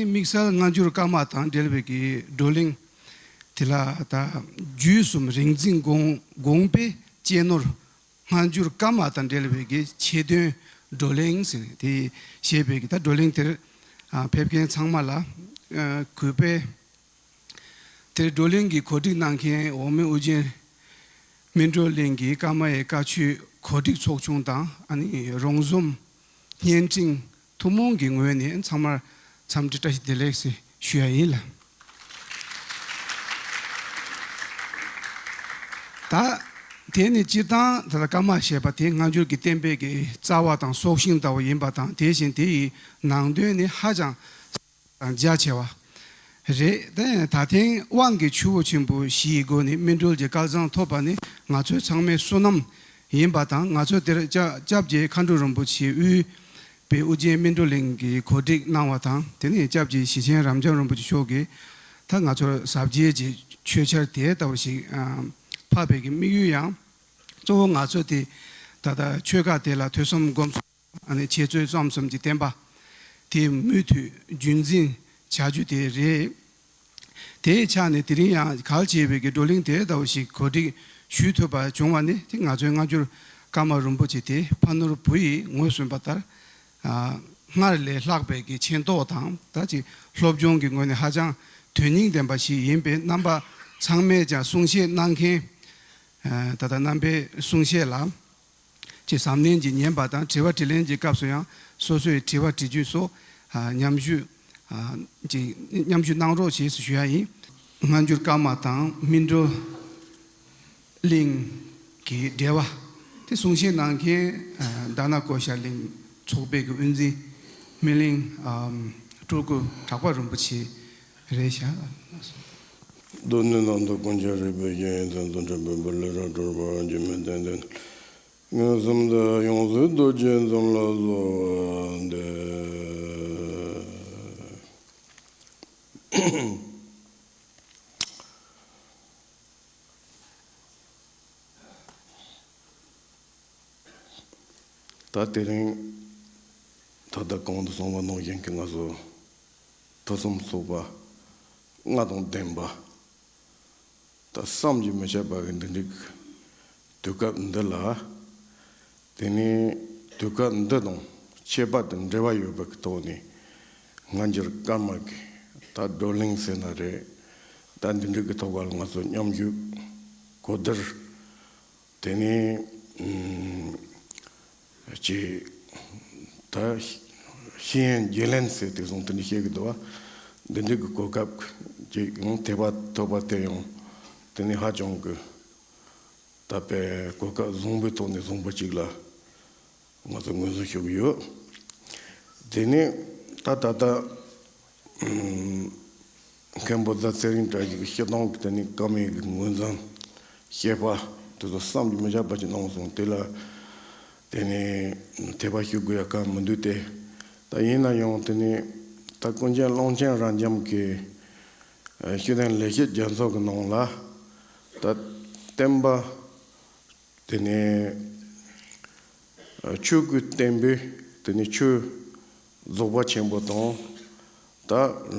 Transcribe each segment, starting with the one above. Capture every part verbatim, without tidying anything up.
དམིགས་བསལ་སྔ་འགྱུར་བཀའ་མ་དང་འབྲེལ་བའི་གི་བགྲོ་གླེང་དེ་ལ་ད་རྒྱུད་གསུམ་རིག་འཛིན་དགོངས་དགོངས་པའི་གཅེས་ནོར། སྔ་འགྱུར་བཀའ་མ་དང་འབྲེལ་བའི་གི་ཆེད་དོན་བགྲོ་གླེང་ཟེར་དེ་ཞེས་པའི་གི་ད་བགྲོ་གླེང་དེར་ཨ་ཕེབས་མཁན་ཚང་མ་ལ་ཨ་གུས་པས། དེར་བགྲོ་གླེང་གི་གོ་སྒྲིག་གནང་མཁན་འོག་མིན་ཨུ་རྒྱན་སྨིན་གྲོལ་གླིང་གི་བཀའ་མ་ཡི་བཀའ་ཆོས་གོ་སྒྲིག་ཚོགས་ཆུང་དང་ཨ་ནི་རོང་ཟོམ་བརྙན་འཕྲིན་ཐུན་མོང་གི་ངོས་ནས་ཚང་མར་འཚམས་འདྲི་བཀྲ་ཤིས་བདེ་ལེགས་ཞེས་ཞུ་ཡ་ཡིན་ལ། ད་དེ་ནི་སྤྱིར་བཏང་ད་ལྟ་བཀའ་མ་ཞེས་པ་དེ་སྔ་འགྱུར་གྱི་བསྟན་པའི་གི་རྩ་བ་དང་སྲོག་ཤིང་ལྟ་བུ་ཡིན་པ་དང་། དེ་བཞིན་དེ་ཡི་ནང་དོན་ནི་ཧ་ཅང་དང་རྒྱ་ཆེ་བ་རེད། དེ་ད་ཐེངས་དབང་གི་ཆུ་བོ་ཆེན་པོ་བཞི་ཡི་སྒོ་ནས་སྨིན་གྲོལ་གྱི་སྐལ་བཟང་ཐོབ་པ་ནི་ང་ཚོའི་ཚང་མའི་བསོད་ནམས་ཡིན་པ་དང་། ང་ཚོ་དེར་སྐྱབས་སྐྱབས་རྗེ་མཁའ་འགྲོ་རིན་པོ་ཆེ་དབུས་པའི་ཨུ་རྒྱན་སྨིན་གྲོལ་གླིང་གིས་གོ་སྒྲིག་གནང་བ་དང་། དེ་ནས་སྐྱབས་རྗེ་ཞེ་ཆེན་རབ་འབྱམས་རིན་པོ་ཆེ་མཆོག་གིས་ད་ང་ཚོར་ཟབ་རྒྱས་ཀྱི་ཆོས་ཆར་དེ་ལྟ་བུ་ཞིག་ཨ་ཕབ་པའི་གི་དམིགས་ཡུལ་ཡང་གཙོ་བོ་ང་ཚོ་དེ་ད་ལྟ་ཆོས་ཁ་དེ་ལ་ཐོས་བསམ་སྒོམ་གསུམ། ཨ་ནི་འཆད་རྩོད་རྩོམ་གསུམ་གྱི་བསྟན་པ་དེ་མུ་མཐུད་རྒྱུན་འཛིན་བྱ་རྒྱུ་དེ་རེད། དེའི་ཆ་ནས་དེ་རིང་ཡང་གལ་ཆེ་བའི་གི་བགྲོ་གླེང་དེ་ལྟ་བུ་ཞིག་གོ་སྒྲིག་ཞུ་ཐུབ་པ་བྱུང་བ་ནི་དེ་ང་ཚོའི་སྔ་འགྱུར་བཀའ་མ་རིན་པོ་ཆེ་དེ་ཕ་ནོར་བུ་ཡིས་ངོས་ཟིན་པ་ལྟར། ཨ་སྔར་ལས་ལྷག་པའི་གི་མཁྱེན་རྟོགས་དང་ད་ཅིག་སློབ་སྦྱོང་གི་ངོས་ནས་ཧ་ཅང་དོན་སྙིང་ལྡན་པ་ཞིག་ཡིན་པས། རྣམ་པ་ཚང་མས་ཀྱང་གསུང་བཤད་གནང་མཁན་ཨ་ད་ལྟ་རྣམ་པའི་གསུང་བཤད་ལ། ཅེས་གཟབ་ནན་གྱིས་ཉན་པ་དང་། དྲི་བ་དྲིས་ལན་གྱི་སྐབས་སུ་ཡང་སོ་སོའི་དྲི་བ་དྲི་རྒྱུ་སོགས་ཨ་མཉམ་ཞུ་ཨ་ཅེས་མཉམ་ཞུ་གནང་རོགས་ཞེས་སུ་ཞུ་ཡ་ཡིན། སྔ་འགྱུར་བཀའ་མ་དང་སྨིན་གྲོལ་གླིང་གི་འབྲེལ་བ་དེ་གསུང་བཤད་གནང་མཁན་ཨ་དྷ་ན་ཀོ་ཤ་གླིང་ཚོགས་པའི་གི་དབུ་འཛིན་སྨིན་གླིང་ཨ་སྤྲུལ་སྐུ་གྲགས་པ་རིན་པོ་ཆེ་རེད་ཤག། གདོད་ནས་ནང་དུ་ཀུན་ཁྱབ་རིག་པའི་རྒྱན། ཡེ་ནས་ཐམས་ཅད་འཕགས་པའི་བུ་ལས་རབ་གྲོལ་བར། འགྱུར་མེད་བསྟན་དོན། མངོན་སུམ་དུ་ཡོངས་སུ་རྫོགས་ཆེན་གསུམ་ལ་གསོལ་བ་འདེབས། ད་དེ་རིང་ད་ལྟ་གོང་དུ་གསུངས་པ་ནང་བཞིན་གྱི་ང་ཚོ་ཕུན་སུམ་ཚོགས་པ་ལྔ་དང་ལྡན་པ། ད་བསམ་གྱིས་མི་ཁྱབ་པ་གི་འདི་འདྲའི་དུས་སྐབས་འདི་ལ། དེ་ནས་དུས་སྐབས་འདི་དང་ཁྱད་པར་དུ་འབྲེལ་བ་ཡོད་པ་གི་ཐོག་ནས་སྔ་འགྱུར་བཀའ་མ་གི་ད་བགྲོ་གླེང་ཟེར་ན་རེད། ད་འདི་འདྲའི་གི་ཐོག་ལ་ང་ཚོ་མཉམ་ཞུགས་གོ་བསྡུར། དེ་ནས་ཨུམ་ཅིག་ད་ཤེས་ཡོན་བརྗེ་ལེན་ཟེར་དེ་བཟུང་དེ་ནས་བཤད་གི་འདུག་བ། འདི་འདྲའི་གི་གོ་སྐབས་ཅིག་ཡང་ཐེབས་པ་ཐོབ་པ་དེ་ཡང་དེ་ནས་ཧ་ཅང་གི་ད་དཔེ་གོ་སྐབས་བཟང་པོའི་ཐོག་ནས་བཟང་པོ་ཅིག་ལ་ང་ཚོ་ངོས་འཛིན་ཞུ་གི་ཡོད། དེ་ནས་ད་ད་ལྟ་ཨུམ་མཁན་པོ་རྫ་ཚེ་རིང་བཀྲ་ཤིས་ཀྱི་སྤྱིར་བཏང་གི་དེ་ནས་བཀའ་མའི་གི་ངོས་འཛིན་བཤད་པ་དེ་ཚོ་བསམ་གྱིས་མི་ཁྱབ་པ་ཅིག་གནང་སོང་། དེ་ལ་དེ་ནས་དེ་བ་ཞུ་དགོས་ཡ་གང་མི་འདུག་སྟེ། ད་ཡིན་ན་ཡང་དེ་ནས་ད་ཀུན་མཁྱེན་ཀློང་ཆེན་རབ་འབྱམས་ཀྱི་ཨ་ཤེས་ལྡན་ལེགས་བཤད་རྒྱ་མཚོ་གི་ནང་ལ་ད་བསྟན་པ་དེ་ནས་ཆོས་ཀྱི་བསྟན་པའི་དེ་ནས་ཆོས་རྫོགས་པ་ཆེན་པོ་དང་། ད་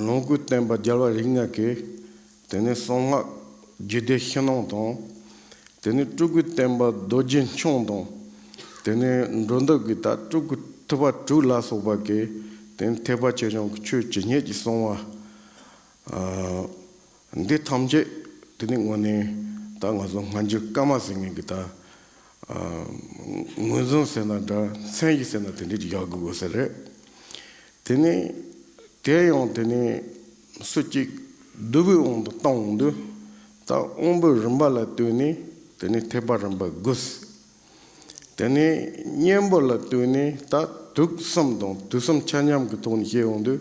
ལོངས་སྐུའི་བསྟན་པ་རྒྱལ་བ་རིགས་ལྔ་གི་དེ་ནས་གསང་སྔགས་རྒྱུད་སྡེ་ཕྱི་ནང་དང་། དེ་ནས་སྤྲུལ་སྐུའི་བསྟན་པ་རྡོ་རྗེ་འཆང་དང་། དེ་ནས་འགྲོ་འདུལ་གྱི་ད་སྤྲུལ་སྐུ་ཐེག་པ་དྲུག་ལ་སོགས་པ་གི་དེ་ནས་ཐེག་པ་ཆེ་ཆུང་གི་ཆོས་ཇི་སྙེད་ཀྱིས་གསང་བ། ཨ་འདི་ཐམས་ཅད་དེ་ནི་དངོས་གནས་ད་ང་ཚོ་སྔ་འགྱུར་བཀའ་མ་ཟེར་མཁན་གྱི་ད་ཨ་ངོས་འཛིན་ཟེར་ན་འདྲ། མཚན་གཞི་ཟེར་ན་དེ་འདྲ་ཅིག་བཞག་དགོས་དགོས་ས་རེད། དེ་ནི་དེ་ཡང་དེ་ནི་སུ་གཅིག་བསྡུ་བའི་དབང་དུ་བཏང་འོང་དུས། ད་དབང་པོའི་རིམ་པ་ལ་ལྟོས་ནས་དེ་ནི་ཐེག་པ་རིམ་པ་དགུ། དེ་ནས་གཉེན་པོ་ལ་ལྟོས་ནས་ད་དུག་གསུམ་དང་དུག་གསུམ་ཆ་མཉམ་གྱི་ཐོག་ནས་བཤད་འོང་དུས།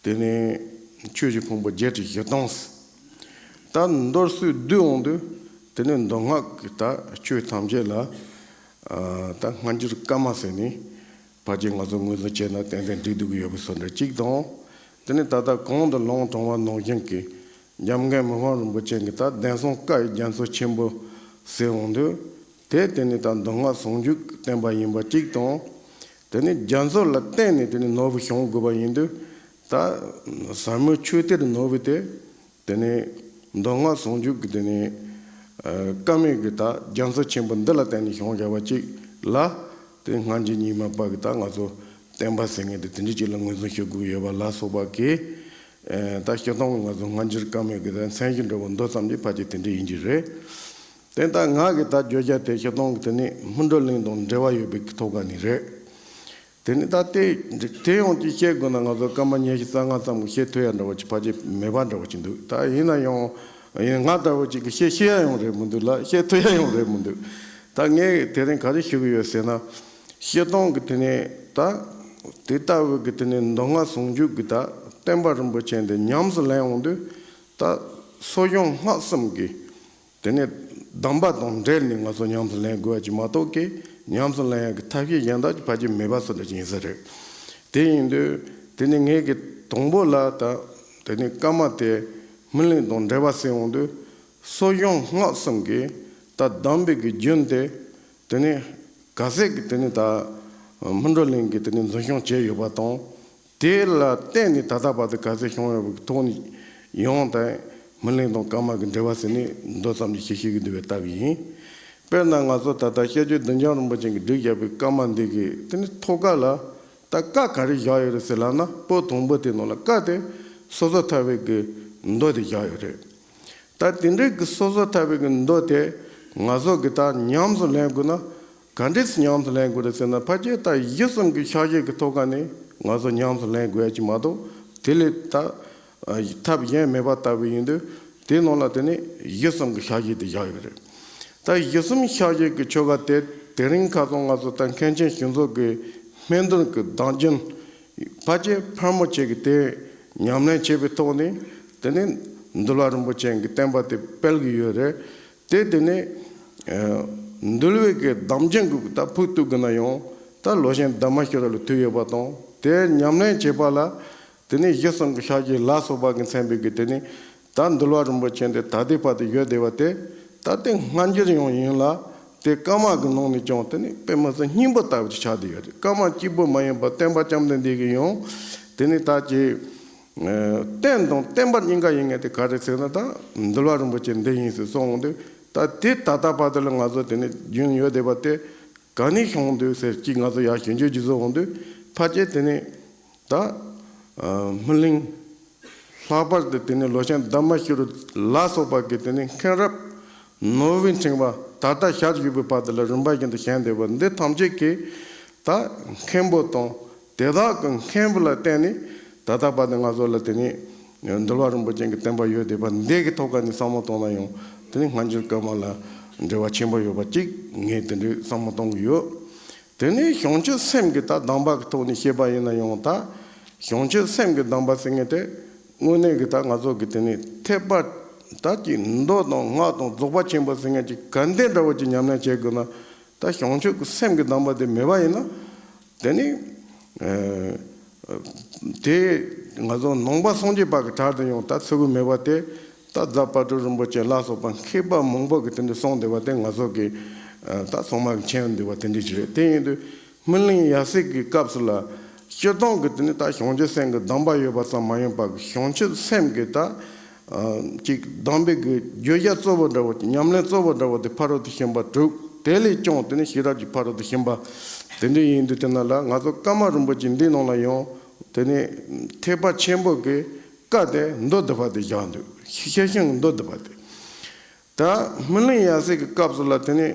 དེ་ནས་ཆོས་ཀྱི་ཕུང་པོ་བརྒྱད་ཁྲི་བཞི་སྟོང་། ད་མདོར་བསྡུས་འོང་དུས། དེ་ནས་མདོ་སྔགས་ཀྱི་ད་ཆོས་ཐམས་ཅད་ལ་ཨ་ད་སྔ་འགྱུར་བཀའ་མ་ཟེར་ནས་ཕལ་ཆེར་ང་ཚོ་ངོས་འཛིན་བྱས་ན་ཏན་ཏན་འགྲིག་འདུག་གི་ཡོད་པའི་བཟོ་འདྲ་གཅིག་དང་། དེ་ནས་ད་ལྟ་གོང་དུ་ལུང་དྲངས་པ་ནང་བཞིན་གྱི་འཇམ་མགོན་མི་ཕམ་རིན་པོ་ཆེ་གི་ད་གདན་སྲུང་བཀའ་ཡི་རྒྱ་མཚོ་ཆེན་པོ་ཟེར་འོང་དུས། དེ་དེ་ནི་ད་མདོ་སྔགས་ཟུང་འཇུག་བསྟན་པ་ཡིན་པ་གཅིག་དང་། དེ་ནི་རྒྱ་མཚོ་ལ་བརྟེན་ནས་དེ་ནི་ནོར་བུ་བྱུང་དགོས་པ་ཡིན་དུས། ད་ཟབ་མོའི་ཆོས་གཏེར་ནོར་བུ་དེ། དེ་ནས་མདོ་སྔགས་ཟུང་འཇུག་གི་དེ་ནས་ཨ་བཀའ་མའི་གི་ད་རྒྱ་མཚོ་ཆེན་པོ་འདི་ལ་བརྟེན་ནས་བྱུང་བཞག་པ་ཅིག་ལ། དེ་སྔ་འགྱུར་རྙིང་མ་པ་གི་ད་ང་ཚོ་བསྟན་པ་ཟེར་མཁན་དེ་དེ་འདྲ་ཅིག་ལ་ངོས་འཛིན་ཞུ་དགོས་ཡོད་པ་ལ་སོགས་པ་གི། ཨ་ད་སྤྱིར་བཏང་གི་ང་ཚོ་སྔ་འགྱུར་བཀའ་མའི་གི་ད་མཚན་གཞི་འདྲ་བོ་མདོ་ཙམ་གྱིས་ཕལ་ཆེར་དེ་འདྲ་ཡིན་གྱི་རེད། དེ་ད་ང་གི་ད་བརྗོད་བྱ་དེ་སྤྱིར་བཏང་གི་དེ་ནས་སྨིན་གྲོལ་གླིང་དང་འབྲེལ་བ་ཡོད་པའི་གི་ཐོག་ཁ་ནས་རེད། དེ་ནི་ད་དེ་དེ་ཡང་ཅིག་བཤད་དགོས་ན། ང་ཚོ་སྐར་མ་ཉི་ཤུ་རྩ་ལྔ་ཙམ་གྱི་བཤད་ཐུབ་ཡ་འདྲ་བོ་ཅིག་ཕལ་ཆེར་མེད་པ་འདྲ་བོ་ཅིག་འདུག་ད་ཡིན་ན་ཡང་ཡིན་ང་འདྲ་བོ་ཅིག་གི་བཤད་ཤེས་ཡ་ཡང་རེད་མི་འདུག་ལ། བཤད་ཐུབ་ཡ་ཡང་རེད་མི་འདུག་ད་ངས་དེ་རིང་ག་རེ་ཞུ་གི་ཡོད་ཟེར་ན། སྤྱིར་བཏང་གི་དེ་ནས་ད་དེ་ལྟ་བུ་གི་དེ་ནས་མདོ་སྔགས་ཟུང་འཇུག་གི་ད་བསྟན་པ་རིན་པོ་ཆེ་འདི་ཉམས་སུ་ལེན་འོང་དུས། ད་གསོ་སྦྱོང་སྔགས་གསུམ་གྱི་དེ་ནས་གདམས་པ་དང་འབྲེལ་ནས་ང་ཚོ་ཉམས་སུ་ལེན་དགོས་པ་ཅིག་མ་གཏོགས་ཀྱི། ཉམས་སུ་ལེན་ཡག་གི་ཐབས་ཤེས་གཞན་དག་ཅིག་ཕལ་ཆེར་མེད་པ་སོགས་འདྲ་ཅིག་ཡིན་ས་རེད། དེ་ཡིན་དུས་དེ་ནས་ངས་ཀྱི་དང་པོ་ལ་ད་དེ་ནས་བཀའ་མ་དེ་སྨིན་གླིང་དང་འབྲེལ་བ་ཟེར་འོང་དུས། གསོ་སྦྱོང་སྔགས་གསུམ་གྱི་ད་གདམས་པའི་གི་རྒྱུན་དེ། དེ་ནས་ག་ཚད་ཀྱི་དེ་ནས་ད་སྨིན་གྲོལ་གླིང་གི་དེ་ནས་འཛིན་སྐྱོང་བྱས་ཡོད་པ་དང་། དེ་ལ་བརྟེན་ནས་ད་ལྟ་བར་དུ་ག་ཚད་བྱུང་ཡོད་པའི་ཐོག་ནས་ཡང་དེ་སྨིན་གླིང་དང་བཀའ་མ་གི་འབྲེལ་བ་ཟེར་ནས་མདོ་ཙམ་ཞིག་ཞུ་ཤེས་ཀྱི་འདུག་པའི་ལྟ་གི་ཡིན། དཔེར་ན་ང་ཚོ་ད་ལྟ་སྐྱབས་རྗེ་བདུད་འཇོམས་རིན་པོ་ཆེ་གིས་བསྒྲིགས་བཞག་པའི་བཀའ་མ་འདི་གི་དེ་ནི་ཐོག་ཁ་ལ་ད་བཀའ་ག་རེ་བཞག་ཡོད་རེད་ཟེར་ལབ་ན། པོད་དང་པོ་དེ་ནང་ལ་བཀའ་དེ་སོ་སོར་ཐར་པའི་གི་མདོ་དེ་བཞག་ཡོད་རེད། ད་དེ་འདྲའི་གི་སོ་སོར་ཐར་པའི་གི་མདོ་དེ་ང་ཚོ་གི་ད་ཉམས་སུ་ལེན་དགོས་ན། ག་འདྲས་སུ་ཉམས་སུ་ལེན་དགོས་རེད་ཟེར་ན། ཕལ་ཆེར་ད་གཞི་གསུམ་གྱི་ཕྱག་རྒྱ་གི་ཐོག་ཁ་ནས་ང་ཚོ་ཉམས་སུ་ལེན་དགོས་ཡ་ཅིག་མ་གཏོགས། དེ་ལས་ད་ཨ་ཐབས་གཞན་མེད་པ་ལྟ་བུ་ཡིན་དུས། དེ་ནང་ལ་དེ་ནི་གཞི་གསུམ་གྱི་ཕྱག་རྒྱ་དེ་བཞག་ཡོད་རེད། ད་གཞི་གསུམ་ཕྱག་རྒྱ་གི་ཆོ་ག་དེ་དེ་རིང་ཁ་སང་ང་ཚོ་ད་མཁན་ཆེན་ཞིག་མཛོད་ཀྱི་སྨན་དོན་གྱི་གདམས་རྒྱུན་ཕལ་ཆེར་ཕལ་མོ་ཆེ་གིས་དེ་ཉམས་ལེན་བྱས་པའི་ཐོག་ནས། དེ་ནི་འདུལ་བ་རིན་པོ་ཆེ་གི་བསྟན་པ་དེ་སྤེལ་གྱི་ཡོད་རེད། དེ་དེ་ནས་ཨ་འདུལ་བའི་གི་གདམས་རྒྱུན་གྱི་ད་ཕུགས་གཏུགས་གི་ན་ཡང་ད་ལོ་ཆེན་དྷརྨ་ཤྭ་ར་ལ་ཐུག་ཡོད་པ་དང་། དེ་ཉམས་ལེན་བྱེད་པ་ལ་དེ་ནས་གཞི་གསུམ་གྱི་ཕྱག་རྒྱ་ལ་སོགས་པ་གི་མཚན་པའི་གི་དེ་ནས་ད་འདུལ་བ་རིན་པོ་ཆེ་འདི་ད་ལྟའི་བར་དུ་ཡོད་བསྡད་པ་དེ། ད་ལྟའི་སྔ་འགྱུར་ཡང་ཡིན་ལ། དེ་བཀའ་མ་གི་ནང་ནས་ཀྱང་དེ་ནི་དཔེ་མི་སྲིད་སྙིང་པོ་ལྟ་བུ་ཅིག་ཆགས་བསྡད་ཡོད་རེད། བཀའ་མ་གཅིག་པུ་མ་ཡིན་པར་བསྟན་པ་བཅོམ་ལྡན་འདས་ཀྱིས་ཡང་དེ་ནི་ད་ཅི། ཨ་རྟེན་དང་བརྟེན་པ་གཉིས་ཀ་ཡིན་མཁན་དེ་ག་རེ་ཟེར་ན། ད་འདུལ་བ་རིན་པོ་ཆེ་འདི་ཡིན་ཟེར་གསུངས་འོང་དུས། ད་དེ་ད་ལྟ་བར་དུ་ལ་ང་ཚོ་དེ་ནི་རྒྱུན་ཡོད་བསྡད་པ་དེ་ག་ནས་བྱུང་འདུག་ཟེར་གཅིག་ང་ཚོ་ཡར་ཞིབ་འཇུག་ཅིག་བཟོ་འོང་དུས། ཕལ་ཆེར་དེ་ནི་ད་ཨ་སྨིན་གླིང་ལྷག་པར་དུ་དེ་ནི་ལོ་ཆེན་དྷརྨ་ཤྭ་ར་ལ་སོགས་པ་གི་དེ་ནི་མཁན་རབས་ནོར་བུའི་ཕྲེང་བ་ད་ལྟ་ཞལ་བཞུགས་པའི་བར་དུ་ལ་རིམ་པ་བཞིན་དུ་བཞེངས་བསྡད་པ་འདི་ཐམས་ཅད་ཀྱི་ད་མཁན་པོ་དང་། དེ་དག་གི་མཁན་པོ་ལ་བརྟེན་ནས་ད་ལྟ་བར་དུ་ང་ཚོ་ལ་དེ་ནི་འདུལ་བ་རིན་པོ་ཆེ་གི་བསྟན་པ་ཡོད་བསྡད་པ་འདི་གི་ཐོག་ཁ་ནས་བསམ་བློ་གཏོང་ན་ཡང་། དེ་ནི་སྔ་འགྱུར་བཀའ་མ་ལ་འབྲེལ་བ་ཆེན་པོ་ཡོད་པ་གཅིག་ངས་དེ་འདྲའི་བསམ་བློ་གཏོང་གི་ཡོད། དེ་ནས་བྱང་ཆུབ་སེམས་ཀྱི་ད་གདམས་པ་གི་ཐོག་ནས་བཤད་པ་ཡིན་ན་ཡང་། ད་བྱང་ཆུབ་སེམས་ཀྱི་གདམས་པ་ཟེར་མཁན་དེ་དངོས་གནས་ཀྱི་ད་ང་ཚོ་གི་དེ་ནི་ཐེག་པ་ད་ཀྱི་མདོ་དང་སྔགས་དང་རྫོགས་པ་ཆེན་པོ་ཟེར་མཁན་གྱི་ག་འདྲ་འདྲ་བོ་ཅིག་ཉམས་ལེན་བྱེད་དགོས་ན། ད་བྱང་ཆུབ་ཀྱི་སེམས་ཀྱི་གདམས་པ་དེ་མེད་པ་ཡིན་ན། དེ་ནི་ཨ་དེ་ང་ཚོ་ནང་པ་སངས་རྒྱས་པ་གི་གྲལ་དུ་ཡང་ད་ཚུད་གི་མེད་པ་དེ། ད་རྫ་དཔལ་སྤྲུལ་རིན་པོ་ཆེ་ལ་སོགས་པ་མཁས་པ་མང་པོ་གིས་དེ་འདྲ་གསུངས་བསྡད་པ་དེ་ང་ཚོ་གི་ཨ་ད་ཚང་མ་གིས་མཁྱེན་བསྡད་པ་དེ་འདྲ་ཅིག་རེད། དེ་ཡིན་དུས་སྨིན་གླིང་ཡབ་སྲས་ཀྱི་སྐབས་སུ་ལ་སྤྱིར་བཏང་གི་དེ་ནི་ད་བྱང་ཆུབ་སེམས་ཀྱི་གདམས་པ་ཡོད་པ་ཙམ་མ་ཡིན་པར། བྱང་ཆུབ་སེམས་ཀྱི་ད་ཨ་ཅིག་གདམས་པའི་གི་བརྗོད་བྱ་གཙོ་བོ་འདྲ་བོ། ཉམས་ལེན་གཙོ་བོ་འདྲ་བོ་དེ་ཕ་རོལ་ཏུ་ཕྱིན་པ་དྲུག་དེ་ལས་ཀྱང་དེ་ནི་ཤེས་རབ་ཀྱི་ཕ་རོལ་ཏུ་ཕྱིན་པ་དེ་འདྲ་ཡིན་དུས། དེ་ནང་ལ་ང་ཚོ་བཀའ་མ་རིན་པོ་ཆེ་འདི་ནང་ལ་ཡང་དེ་ནི་ཐེག་པ་ཆེན་པོ་གི་བཀའ་དེ་མདོ་སྡུད་པ་དེ་བཞག་འདུག་ཤེར་ཕྱིན་མདོ་སྡུད་པ་དེ། ད་སྨིན་གླིང་ཡབ་སྲས་ཀྱི་སྐབས་སུ་ལ་དེ་ནི་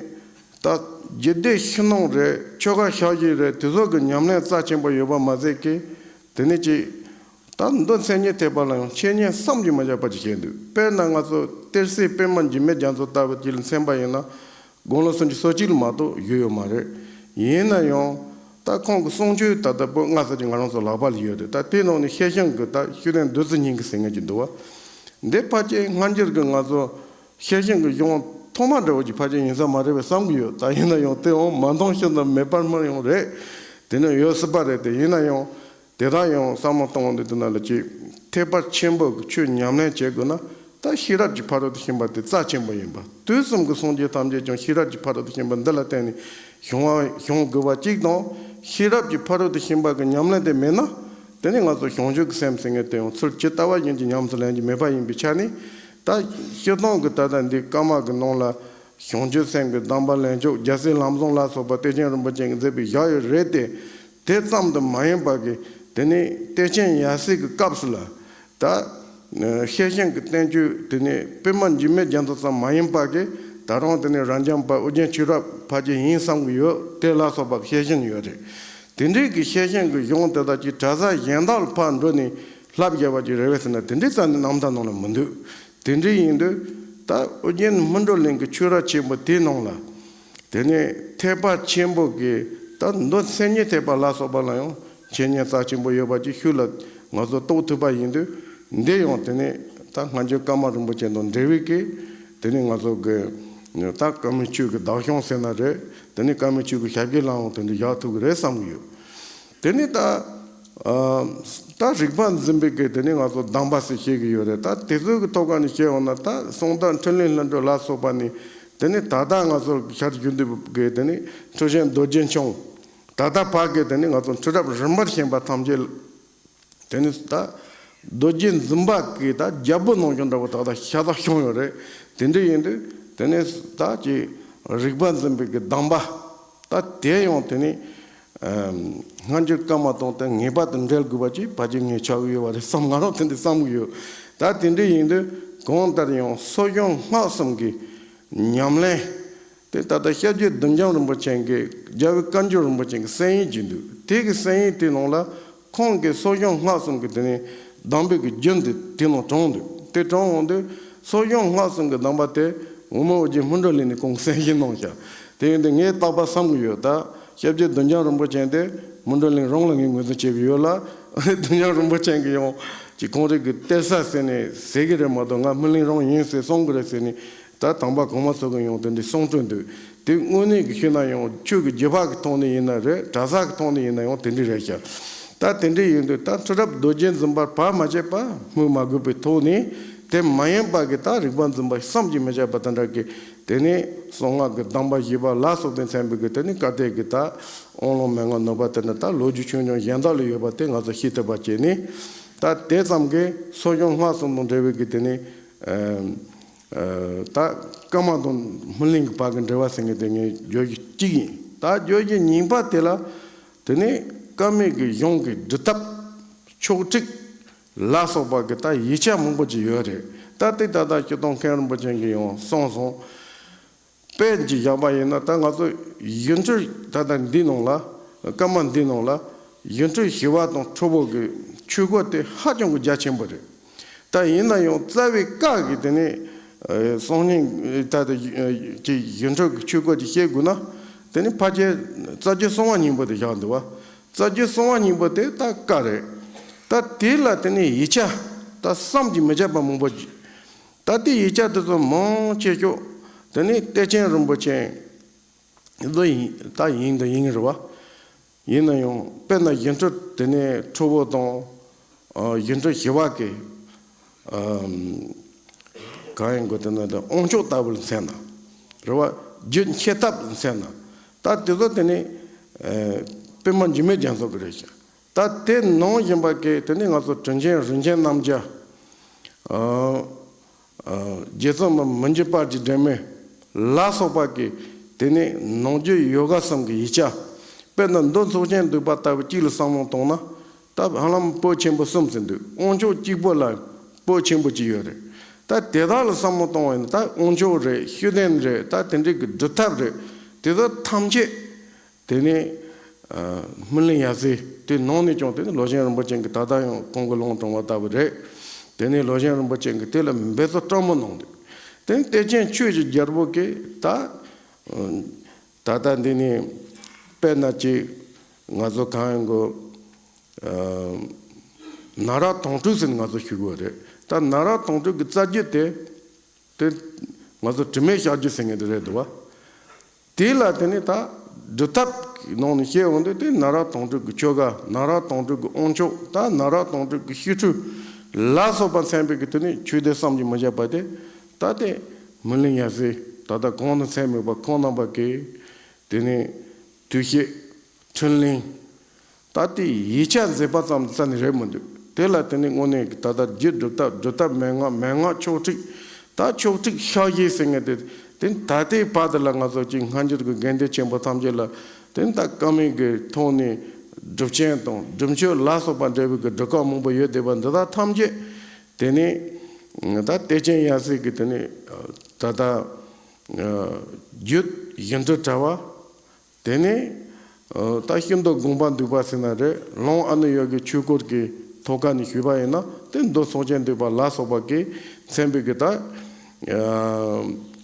ད་རྒྱུད་སྡེ་ཕྱི་ནང་རེད། ཆོ་ག་ཕྱག་རྒྱ་རེད། དེ་ཚོ་གི་ཉམས་ལེན་རྩ་ཆེན་པོ་ཡོད་པ་མ་ཟད་ཀྱི། དེ་ནི་ཅིག་ད་མདོ་མཚན་ཉིད་ཐེག་པ་ལ་ཡང་འཆད་ཉན་བསམ་གྱིས་མི་ཁྱབ་པ་ཅིག་བྱས་འདུག་དཔེར་ན་ང་ཚོ་གཏེར་སྲས་པདྨ་འཇིགས་མེད་རྒྱ་མཚོ་ལྟ་བུ་ཅིག་ལ་མཚོན་པ་ཡིན་ན། དགུང་ལོ་སུམ་ཅུ་སོ་གཅིག་ལ་མ་གཏོགས་བཞུགས་ཡོད་མ་རེད། ཡིན་ན་ཡང་ད་ཁོང་གི་གསུང་ཆོས་ད་ལྟ་པོད་ལྔ་ཙམ་ཅིག་ང་རང་ཚོ་ལག་པ་ལ་ཡོད་རེད། ད་དེའི་ནང་ནས་ཤེར་ཕྱིན་གྱི་ད་ཤུགས་ལྡན་བདུད་རྩི་སྙིང་གི་ཟེར་མཁན་ཅིག་འདུག་བ། འདི་ཕལ་ཆེར་སྔ་འགྱུར་གྱི་ང་ཚོ་ཤེར་ཕྱིན་གྱི་གཞུང་ཐོག་མ་འདྲ་བོ་ཅིག་ཕལ་ཆེར་ཡིན་ས་མ་རེད་པས་བསམ་གྱི་ཡོད། ད་ཡིན་ན་ཡང་དེའང་མ་མཐོང་ཕྱིར་དང་མེད་པར་སྨྲ་ཡང་རེད། དེ་ནི་ཡོད་སྲིད་པ་རེད། དེ་ཡིན་ན་ཡང་དེ་དག་ཡང་བསམ་བློ་གཏོང་འདི་དེ་ན་ལ་ཅིག་ཐེག་པ་ཆེན་པོ་གི་ཆོས་ཉམས་ལེན་བྱེད་དགོས་ན། ད་ཤེས་རབ་ཀྱི་ཕ་རོལ་ཏུ་ཕྱིན་པ་དེ་རྩ་ཆེན་པོ་ཡིན་པ། དུས་གསུམ་གྱི་སངས་རྒྱས་ཐམས་ཅད་ཀྱང་ཤེས་རབ་ཀྱི་ཕ་རོལ་ཏུ་ཕྱིན་པ་འདི་ལ་བརྟེན་ནས་བྱུང་བ་བྱུང་དགོས་པ་གཅིག་དང་། ཤེས་རབ་ཀྱི་ཕ་རོལ་ཏུ་ཕྱིན་པ་གི་ཉམས་ལེན་དེ་མེད་ན། དེ་ནས་ང་ཚོ་བྱང་ཆུབ་ཀྱི་སེམས་ཟེར་མཁན་དེ་ཡང་ཚུར་ཇི་ལྟ་བ་བཞིན་གྱི་ཉམས་སུ་ལེན་རྒྱུ་མེད་པ་ཡིན་པའི་ཆ་ནས། ད་སྤྱིར་བཏང་གི་ད་ལྟ་འདི་བཀའ་མ་གི་ནང་ལ་བྱང་ཆུབ་སེམས་ཀྱི་གདམས་པ་ལེན་ཕྱོགས་རྒྱལ་སྲས་ལམ་བཟང་ལ་སོགས་པ་བདེ་ཆེན་རིན་པོ་ཆེ་གིས་མཛད་པའི་བཞག་ཡོད་རེད་དེ། དེ་ཙམ་དུ་མ་ཡིན་པ་གི་དེ་ནས་བདེ་ཆེན་ཡབ་སྲས་ཀྱི་སྐབས་སུ་ལ། ད་ཤེར་ཕྱིན་གྱི་བསྟན་བཅོས་དེ་ནས་པདྨ་འཇིགས་མེད་རྒྱ་མཚོ་ཙམ་མ་ཡིན་པ་གི་ད་རུང་དེ་ནས་རབ་འབྱམས་པ་ཨོ་རྒྱན་ཆོས་རབ་ཕལ་ཆེར་ཡིན་བསམ་གྱི་ཡོད། དེ་ལ་སོགས་པ་ཤེར་ཕྱིན་ཡོད་རེད། དེ་འདྲའི་གི་ཤེར་ཕྱིན་གྱི་གཞུང་དེ་དག་ཅིག་གྲྭ་ས་གཞན་དག་ལ་ཕར་འགྲོ་ནས་བསླབ་བཞག་པ་ཅིག་རེད་པས་ཟེར་ན། དེ་འདྲའི་རྩ་ནས་རྣམ་ཐར་ནང་ལ་མི་འདུག་དེ་འདྲའི་ཡིན་དུས་ད་ཨོ་རྒྱན་སྨིན་གྲོལ་གླིང་གི་ཆོས་ར་ཆེན་པོ་དེའི་ནང་ལ། དེ་ནས་ཐེག་པ་ཆེན་པོ་གི་ད་མདོ་མཚན་ཉིད་ཐེག་པ་ལ་སོགས་པ་ལ་ཡང་འཆད་ཉན་རྩ་ཆེན་པོ་ཡོད་པ་ཅིག་ཤུགས་ལ་ང་ཚོ་རྟོགས་ཐུབ་པ་ཡིན་དུས། འདི་ཡང་དེ་ནས་ད་སྔ་འགྱུར་བཀའ་མ་རིན་པོ་ཆེ་དང་འབྲེལ་བའི་གི་དེ་ནས་ང་ཚོ་གི་ད་བཀའ་མའི་ཆོས་ཀྱི་བདག་སྐྱོང་ཟེར་ན་རེད། དེ་ནས་བཀའ་མའི་ཆོས་ཀྱི་ཞབས་ཕྱི་ལའང་དེ་འདྲ་བཞག་ཐུབ་ཀྱི་རེད་བསམ་གྱི་ཡོད། དེ་ནས་ད་ཨ་ད་རིག་པ་འཛིན་པའི་གི་དེ་ནས་ང་ཚོ་གདམས་པ་ཟེར་བཤད་ཀྱི་ཡོད་རེད། ད་དེ་ཚོའི་གི་ཐོག་ཁ་ནས་བཤད་འོང་ན། ད་གསང་བདག་འཕྲིན་ལས་ལྷུན་གྲུབ་ལ་སོགས་པ་ནས་དེ་ནས་ད་ལྟ་ང་ཚོ་ཤར་རྒྱུད་འདི་གི་དེ་ནས་འཁྲུལ་ཞེན་རྡོ་རྗེ་འཆང་། ད་ལྟ་བར་གི་དེ་ནས་ང་ཚོ་འཁྲུལ་རབས་རིམ་པར་བྱོན་པ་ཐམས་ཅད། དེ་ནི་ད་རྡོ་རྗེ་འཛིན་པ་གི་ད་རྒྱལ་པོ་ནང་བཞིན་འདྲ་བོ་ད་ལྟ་ཤ་སྟག་བྱུང་ཡོད་རེད། དེ་འདྲ་ཡིན་དུས་དེ་ནི་ད་ཀྱི་རིག་པ་འཛིན་པའི་གི་གདམས་པ་ད་དེ་ཡང་དེ་ནི་ཨམ་སྔ་འགྱུར་བཀའ་མ་དང་དེ་ངེས་པར་དུ་འབྲེལ་དགོས་པ་ཅིག་ཕལ་ཆེར་ངེས་ཆགས་ཀྱི་ཡོད་པ་རེད་བསམ། ང་རང་དེ་འདྲ་བསམ་གྱི་ཡོད། ད་དེ་འདྲ་ཡིན་དུས་གང་ལྟར་ཡང་གསོ་སྦྱོང་སྔགས་གསུམ་གྱི་ཉམས་ལེན། དེ་ད་ལྟ་སྐྱབས་རྗེ་བདུད་འཇོམས་རིན་པོ་ཆེ་གིས་རྒྱལ་བའི་བཀའ་འགྱུར་རིན་པོ་ཆེ་གི་གསན་ཡིག་ཅིག་འདུག་དེ་གི་གསན་ཡིག་དེ་ནང་ལ་ཁོང་གིས་གསོ་སྦྱོང་སྔགས་གསུམ་གྱི་དེ་ནས་གདམས་པའི་གི་རྒྱུན་དེ་དེ་ནང་དྲངས་འདུག་དེ་དྲངས་འོང་དུས་གསོ་སྦྱོང་སྔགས་གསུམ་གྱི་གདམས་པ་དེ་འོལ་མོ་ཨོ་རྒྱན་སྨིན་གྲོལ་གླིང་ནས་ཁོང་གིས་གསན་བཞེས་གནང་ཤག་དེ་ཡིན་དུས་ངས་རྟག་པར་བསམ་གྱི་ཡོད། ད་སྐྱབས་རྗེ་བདུད་འཇོམས་རིན་པོ་ཆེ་དེ་སྨིན་གྲོལ་གླིང་རང་ལ་ངས་ངོས་འཛིན་བྱེད་ཀྱི་ཡོད་ལ། བདུད་འཇོམས་རིན་པོ་ཆེ་གིས་ཡང་ཅིག་ཁོང་རང་གི་གཏད་ས་ཟེར་ནས་ཟེར་གི་རེད་མ་གཏོགས། ང་སྨིན་གླིང་རང་ཡིན་ཟེར་གསུང་གི་རེད་ཟེར་ནས། ད་དམ་པ་གོང་མ་ཚོ་གི་ཡང་དེ་འདྲའི་གསུང་སྤྲོས་འདུག་དེ་དངོས་གནས་ཀྱི་ཤོད་ན་ཡང་ཆོས་ཀྱི་རྒྱུད་པ་གི་ཐོག་ནས་ཡིན་ན་རེད། གྲྭ་ས་གི་ཐོག་ནས་ཡིན་ན་ཡང་དེ་འདྲ་རེད་ཤག་ད་དེ་འདྲ་ཡིན་དུས་ད་འཁྲུལ་རབས་རྡོ་རྗེ་འཛིན་པར་བར་མ་ཆད་པ་སྨོས་མ་དགོས་པའི་ཐོག་ནས། དེ་མ་ཡིན་པ་གི་ད་རིག་པ་འཛིན་པ་བསམ་གྱིས་མི་ཁྱབ་པ་དེ་འདྲ་གི་དེ་ནས་གསང་སྔགས་ཀྱི་གདམས་པ་བཞི་པ་ལ་སོགས་པའི་མཚན་པའི་གི་དེ་ནས་བཀའ་གཏེར་གྱི་ད་དབང་ལུང་མན་ངག་ནུས་པ་དེ་འདྲ་ད་ལོ་རྒྱུས་ཆུང་ཆུང་གཞན་དག་ལ་ཡོད་པ་དེ་ང་ཚོ་ཤེས་ཐུབ་པ་བྱས་ནས། ད་དེ་ཙམ་གྱིས་གསོ་སྦྱོང་སྔགས་གསུམ་དང་འབྲེལ་བའི་གི་དེ་ནས་ཨ་ཨ་ད་བཀའ་མ་དང་སྨིན་གླིང་གི་བར་གྱི་འབྲེལ་བ་ཟེར་མཁན་དེ་ངས་བརྗོད་རྒྱུ་གཅིག་ཡིན། ད་བརྗོད་རྒྱུ་གཉིས་པ་དེ་ལ་དེ་ནས་བཀའ་མའི་གི་གཞུང་གི་སྒྲུབ་ཐབས་ཆོག་ཁྲིགས་ལ་སོགས་པ་གི་ད་ཡིག་ཆ་མང་པོ་ཅིག་ཡོད་རེད། ད་དེ་ད་ལྟ་སྤྱིར་བཏང་མཁན་རིན་པོ་ཆེ་གིས་ཡང་གསུངས་སོང་། དཔེ་ཅིག་བཞག་པ་ཡིན་ན། ད་ང་ཚོ་སྒྱུ་འཕྲུལ་ད་ལྟ་འདི་ནང་ལ། བཀའ་མ་འདི་ནང་ལ་སྒྱུ་འཕྲུལ་ཞི་བ་དང་ཁྲོ་བོ་གི་ཆོས་སྐོར་དེ་ཧ་ཅང་གི་རྒྱ་ཆེན་པོ་རེད། ད་ཡིན་ན་ཡང་རྩ་བའི་བཀའ་གི་དེ་ནས་ཨ་གསང་སྙིང་ད་ལྟ་ཀྱི་སྒྱུ་འཕྲུལ་གྱི་ཆོས་སྐོར་ཅིག་བཤད་དགོས་ན། དེ་ནས་ཕལ་ཆེར་རྩ་རྒྱུད་གསང་བ་སྙིང་པོ་དེ་བཞག་འདུག་བ། རྩ་རྒྱུད་གསང་བ་སྙིང་པོ་དེ་ད་བཀའ་རེད། ད་དེ་ལ་དེ་ནས་ཡིག་ཆ་ད་བསམ་གྱིས་མི་ཁྱབ་པ་མང་པོ་ཅིག་ད་ལྟའི་ཡིག་ཆ་དེ་ཚོ་མང་ཆེ་ཤོས་དེ་ནི་བདེ་ཆེན་རིན་པོ་ཆེ་ལོ་ཡིན། ད་ཡིན་དང་ཡིན་རེད་བ། ཡིན་ན་ཡང་དཔེར་ན་སྒྱུ་འཕྲུལ་དེ་ནས་ཁྲོ་བོ་དང་། ཨ་སྒྱུ་འཕྲུལ་ཞི་བ་གི་ཨམ་གང་ཡིན་དགོས་དེ་ན་དེ་དབང་ཕྱུག་ལྟ་བུ་ལ་མཚོན་ན་རེད་བ། རྒྱུད་འཆད་ཐབས་ལ་མཚོན་ན། ད་དེ་ཚོ་དེ་ནི་ཨ་པདྨ་འཇིགས་མེད་རྒྱ་མཚོ་གི་རེད་ཤག་ད་དེ་ནང་བཞིན་པ་གི་དེ་ནི་ང་ཚོ་དྲིན་ཆེན་རིན་ཆེན་རྣམ་རྒྱལ། ཨ་ཨ་རྗེ་བཙུན་མ་མི་འགྱུར་དཔལ་གྱི་སྒྲོན་མེ་ལ་སོགས་པ་གི་དེ་ནི་ནང་རྒྱུད་ཡོ་ག་གསུམ་གྱི་ཡིག་ཆ། དཔེར་ན་མདོ་ཚོགས་ཆེན་བསྡུས་པ་ལྟ་བུ་གཅིག་ལ་བསམ་བློ་བཏང་ན། ད་ཧ་ལམ་པོད་ཆེན་པོ་གསུམ་ཟིན་འདུག་དབང་ཕྱུག་གཅིག་པོ་ལ་པོད་ཆེན་པོ་གཅིག་ཡོད་རེད། ད་དེ་དག་ལ་བསམ་བློ་གཏོང་བ་ཡིན་ན། ད་དབང་ཕྱུག་རེད། ཤུགས་ལྡན་རེད། ད་དེ་འདྲའི་གི་སྒྲུབ་ཐབས་རེད། དེ་ཚོ་ཐམས་ཅད་དེ་ནས་ཨ་སྨིན་གླིང་ཡབ་སྲས་དེ་ནང་ནས་ཀྱང་དེ་ནས་བློ་ཆེན་རིན་པོ་ཆེ་གིས་ད་ལྟ་ཡང་ཁོང་གི་ལུང་དྲངས་པ་ལྟ་བུ་རེད། དེ་ནས་བློ་ཆེན་རིན་པོ་ཆེ་གིས་དེ་ལ་འབད་རྩོལ་སྤྲང་མོ་གནང་འདུག་དེ་ནས་བདེ་ཆེན་ཆོས་ཀྱི་རྒྱལ་པོ་གིས་ད་ད་ལྟ་འདི་ནས་དཔེར་ན་ཅིག་ང་ཚོ་གང་ཡིན་གོ། ཨ་ན་རག་དོང་སྤྲུགས་ཟེར་ནས་ང་ཚོ་ཞུ་གི་ཡོད་རེད། ད་ན་རག་དོང་སྤྲུགས་ཀྱི་རྩ་རྒྱུད་དེ་དེ་ང་ཚོ་དྲི་མེད་ཞག་རྒྱུད་ཟེར་མཁན་དེ་རེད་འདུག་བ། དེ་ལ་དེ་ནས་ད་སྒྲུབ་ཐབས་ཀྱི་ནང་ནས་བཤད་འོང་དུས། དེ་ན་རག་དོང་སྤྲུགས་ཀྱི་ཆོ་ག། ན་རག་དོང་སྤྲུགས་ཀྱི་དབང་ཕྱུག། ད་ན་རག་དོང་སྤྲུགས་ཀྱི་ཤི་ཁྲོ་ལ་སོགས་པ་མཚན་པའི་གི་དེ་ནས་ཆོས་སྡེ་བསམ་གྱིས་མི་ཁྱབ་པ་དེ། ད་དེ་སྨིན་གླིང་ཡབ་སྲས་ད་ལྟ་གོང་དུ་མཚན་སྨོས་པ་ཁོང་རྣམ་པ་གིས་དེ་ནས་དུས་བཤད། འཕྲིན་ལན། ད་ལྟའི་ཡིག་ཆ་མཛད་པ་ཙམ་རྩ་ནས་རེད་མི་འདུག་དེ་ལ་དེ་ནི་དངོས་གནས་ཀྱི་ད་ལྟ་རྒྱུད་སྒྲུབ་ཐབས། སྒྲུབ་ཐབས་མན་ངག་མན་ངག་ཆོག་ཁྲིགས། ད་ཆོག་ཁྲིགས་ཕྱག་བཞེས་ཟེར་མཁན་དེ། དེ་ད་ལྟའི་བར་དུ་ལ་ང་ཚོ་གཅིག་སྔ་འགྱུར་གྱི་དགེ་འདུན་ཆེན་པོ་ཐམས་ཅད་ལ་དེ་ནི་ད་བཀའ་མའི་གི་ཐོག་ནས་སྒྲུབ་ཆེན་དང་སྒྲུབ་མཆོད་ལ་སོགས་པ་འབྲེལ་བའི་གི་སྒྲུབ་ཁག་མང་པོ་ཡོད་བསྡད་པ་འདི་དག་ཐམས་ཅད་དེ་ནི་ད་གཏེར་ཆེན་ཡབ་སྲས་ཀྱི་དེ་ནི་ད་ལྟ་རྒྱུད་བཞི་མདོ་དྲ་བ། དེ་ནས་ད་ཤིན་ཏུ་དགོངས་པ་འདུས་པ་ཟེར་ན་རེད། ལུང་ཨ་ནུ་ཡོ་གི་ཆོས་སྐོར་གྱི་ཐོག་ཁ་ནས་ཞུས་པ་ཡིན་ན་དེ་མདོ་ཚོགས་ཆེན་འདུས་པ་ལ་སོགས་པ་གི་མཚན་པའི་གི་ད་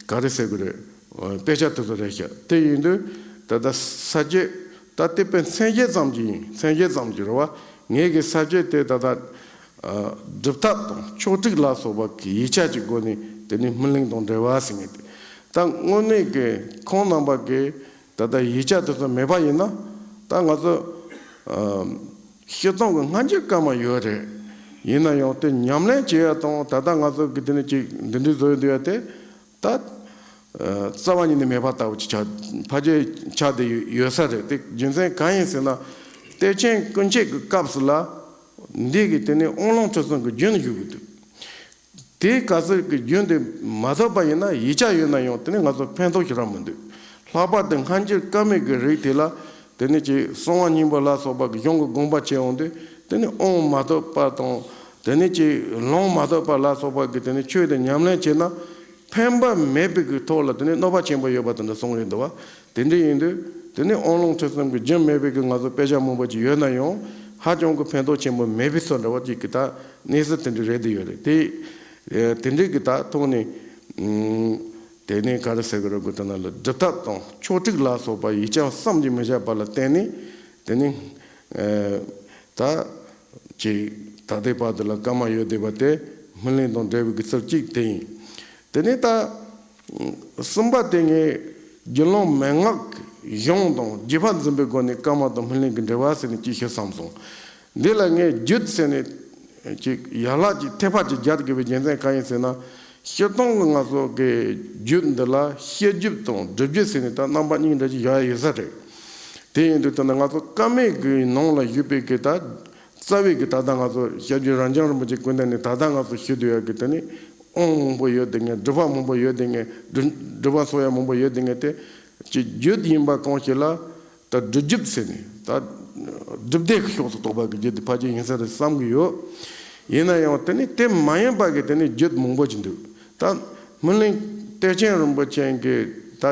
ག་རེ་ཟེར་གི་རེད། དཔེ་ཆ་དེ་ཚོ་རེད་ཤག་དེ་ཡིན་དུས་ད་ལྟ་ས་བཅད་ད་དེ་དཔེ་མཚན་བཅད་ཙམ་གྱི་ཡིན། མཚན་བཅད་ཙམ་གྱི་རེད་བ། ངེད་ཀྱི་ས་བཅད་དེ་ད་ལྟ་སྒྲུབ་ཐབས་དང་ཆོག་ཁྲིགས་ལ་སོགས་པ་གི་ཡིག་ཆ་གྱི་སྒོ་ནས་དེ་ནི་སྨིན་གླིང་དང་འབྲེལ་བ་ཟེར་མཁན་དེ། ད་དངོས་གནས་ཀྱི་ཁོང་རྣམ་པ་གི་ད་ལྟ་ཡིག་ཆ་དེ་ཚོ་མེད་པ་ཡིན་ན་ད་ང་ཚོ་སྤྱིར་བཏང་གི་སྔ་འགྱུར་བཀའ་མ་ཡོད་རེད། ཡིན་ན་ཡང་དེ་ཉམས་ལེན་བྱེད་ཡ་དང་ད་ལྟ་ང་ཚོ་གི་དེ་ནི་ཅིག་འདི་འདྲའི་བཟོ་ཡི་འདུག་ཡ་དེ་ད་རྩ་བ་ཉིད་ནས་མེད་པ་ལྟ་བུ་ཅིག་ཆགས། ཕལ་ཆེར་ཆགས་བསྡད་ཡོད་ས་རེད། དེ་རྒྱུ་མཚན་གང་ཡིན་ཟེར་ན་གཏེར་ཆེན་ཀུན་མཁྱེན་གྱི་སྐབས་སུ་ལ་འདི་གི་དེ་ནི་དབང་ལུང་ཁྲིད་གསུམ་གྱི་རྒྱུན་བཞུགས་ཀྱི་འདུག་དེའི་སྐབས་སུ་གི་རྒྱུན་དེ་མ་ཐོབ་པ་ཡིན་ན་ཡིག་ཆ་ཡོད་ན་ཡང་དེ་ནི་ང་ཚོ་ཕན་ཐོགས་ཞེ་དྲག་མི་འདུག་ལྷག་པར་དུ་སྔ་འགྱུར་བཀའ་མའི་གི་རིགས་དེ་ལ་དེ་ནི་ཅིག་གསང་བ་སྙིང་པོ་ལ་སོགས་པ་གི་གཞུང་གི་དགོངས་པ་བྱས་འོང་དུས་དེ་ནི་དབང་མ་ཐོབ་པ་དང་དེ་ནི་ཅིག་ལུང་མ་ཐོབ་པ་ལ་སོགས་པ་གི་དེ་ནི་ཆོས་དེ་ཉམས་ལེན་བྱས་ན་ཕན་པ་མེད་པའི་གི་ཐོག་ལ་དེ་ནི་གནོད་པ་ཆེན་པོ་ཡོད་པ་དེ་འདྲ་གསུངས་ཡོད་འདུག་བ། དེ་འདྲ་ཡིན་དུས་དེ་ནི་དབང་ལུང་ཁྲིད་གསུམ་གྱི་རྒྱུན་མེད་པའི་གི་ང་ཚོ་དཔེ་ཆ་མང་པོ་ཅིག་ཡོད་ན་ཡང་ཧ་ཅང་གི་ཕན་ཐོགས་ཆེན་པོ་མེད་པའི་བཟོ་འདྲ་བ་ཅིག་གི་ད་གནས་ཚུལ་དེ་འདྲ་རེད་དེ་ཡོད་རེད་དེ། དེ་འདྲའི་གི་ད་ཐོག་ནས་དེ་ནས་ག་རེ་ཟེར་གི་རེད་གོ། དེ་ན་ལ་སྒྲུབ་ཐབས་དང་ཆོག་ཁྲིགས་ལ་སོགས་པ་ཡིག་ཆ་བསམ་གྱིས་མི་ཁྱབ་པ་ལ་བརྟེན་ནས་དེ་ནི་ད་ཅིག་ད་ལྟའི་བར་དུ་ལ་བཀའ་མ་ཡོད་བསྡད་པ་དེ་སྨིན་གླིང་དང་འབྲེལ་བའི་གི་ཚུལ་གཅིག་དེ་ཡིན། དེ་ནས་ད་གསུམ་པ་དེ་ངས་རྒྱུད་ལུང་མན་ངག་གི་གཞུང་དང་རྒྱུད་པ་འཛིན་པའི་སྒོ་ནས་བཀའ་མ་དང་སྨིན་གླིང་གི་འབྲེལ་བ་ཟེར་ནས་ཅིག་ཞུ་བསམ་སོང་། འདི་ལ་ངས་རྒྱུད་ཟེར་ནས་ཅིག་ཡན་ལག་ཅིག་ཐེག་པ་ཅིག་སྦྱར་དགོས་པའི་རྒྱུ་མཚན་གང་ཡིན་ཟེར་ན། སྤྱིར་བཏང་གི་ང་ཚོ་གི་རྒྱུད་འདི་ལ་བཤད་རྒྱུད་དང་སྒྲུབ་རྒྱུད་ཟེར་ནས་ད་རྣམ་པ་གཉིས་འདྲ་ཅིག་ཡོད་ཡོད་ས་རེད། དེ་ཡིན་དུས་ད་ནི་ང་ཚོ་བཀའ་མའི་གི་ནང་ལ་ཡོད་པའི་གི་ད་རྩ་བའི་གི་ད་ལྟ་ང་ཚོ་སྐྱབས་རྗེ་རབ་འབྱམས་རིན་པོ་ཆེ་སྐུ་མདུན་ནས་ད་ལྟ་ང་ཚོ་ཞུ་འདོད་ཡ་གི་དེ་ནི་དབང་མང་པོ་ཡོད་དེ་ངས་སྒྲུབ་པ་མང་པོ་ཡོད་དེ་ངས་སྒྲུབ་སྒྲུབ་པ་སོགས་ཡ་མང་པོ་ཡོད་དེ་ངས་དེ་ཅིག་རྒྱུད་ཡིན་པ་གང་ཞིག་ལ་ད་སྒྲུབ་རྒྱུད་ཟེར་ནས་ད་སྒྲུབ་སྡེ་གི་ཕྱོགས་སུ་གཏོགས་པ་གི་རྒྱུད་དེ་ཕལ་ཆེར་ཡིན་ས་རེད་བསམ་གི་ཡོད། ཡིན་ན་ཡང་དེ་ནི་དེ་མ་ཡིན་པ་གི་དེ་ནི་རྒྱུད་མང་པོ་ཅིག་འདུག་ད་སྨིན་གླིང་གཏེར་ཆེན་རིན་པོ་ཆེ་གི་ད་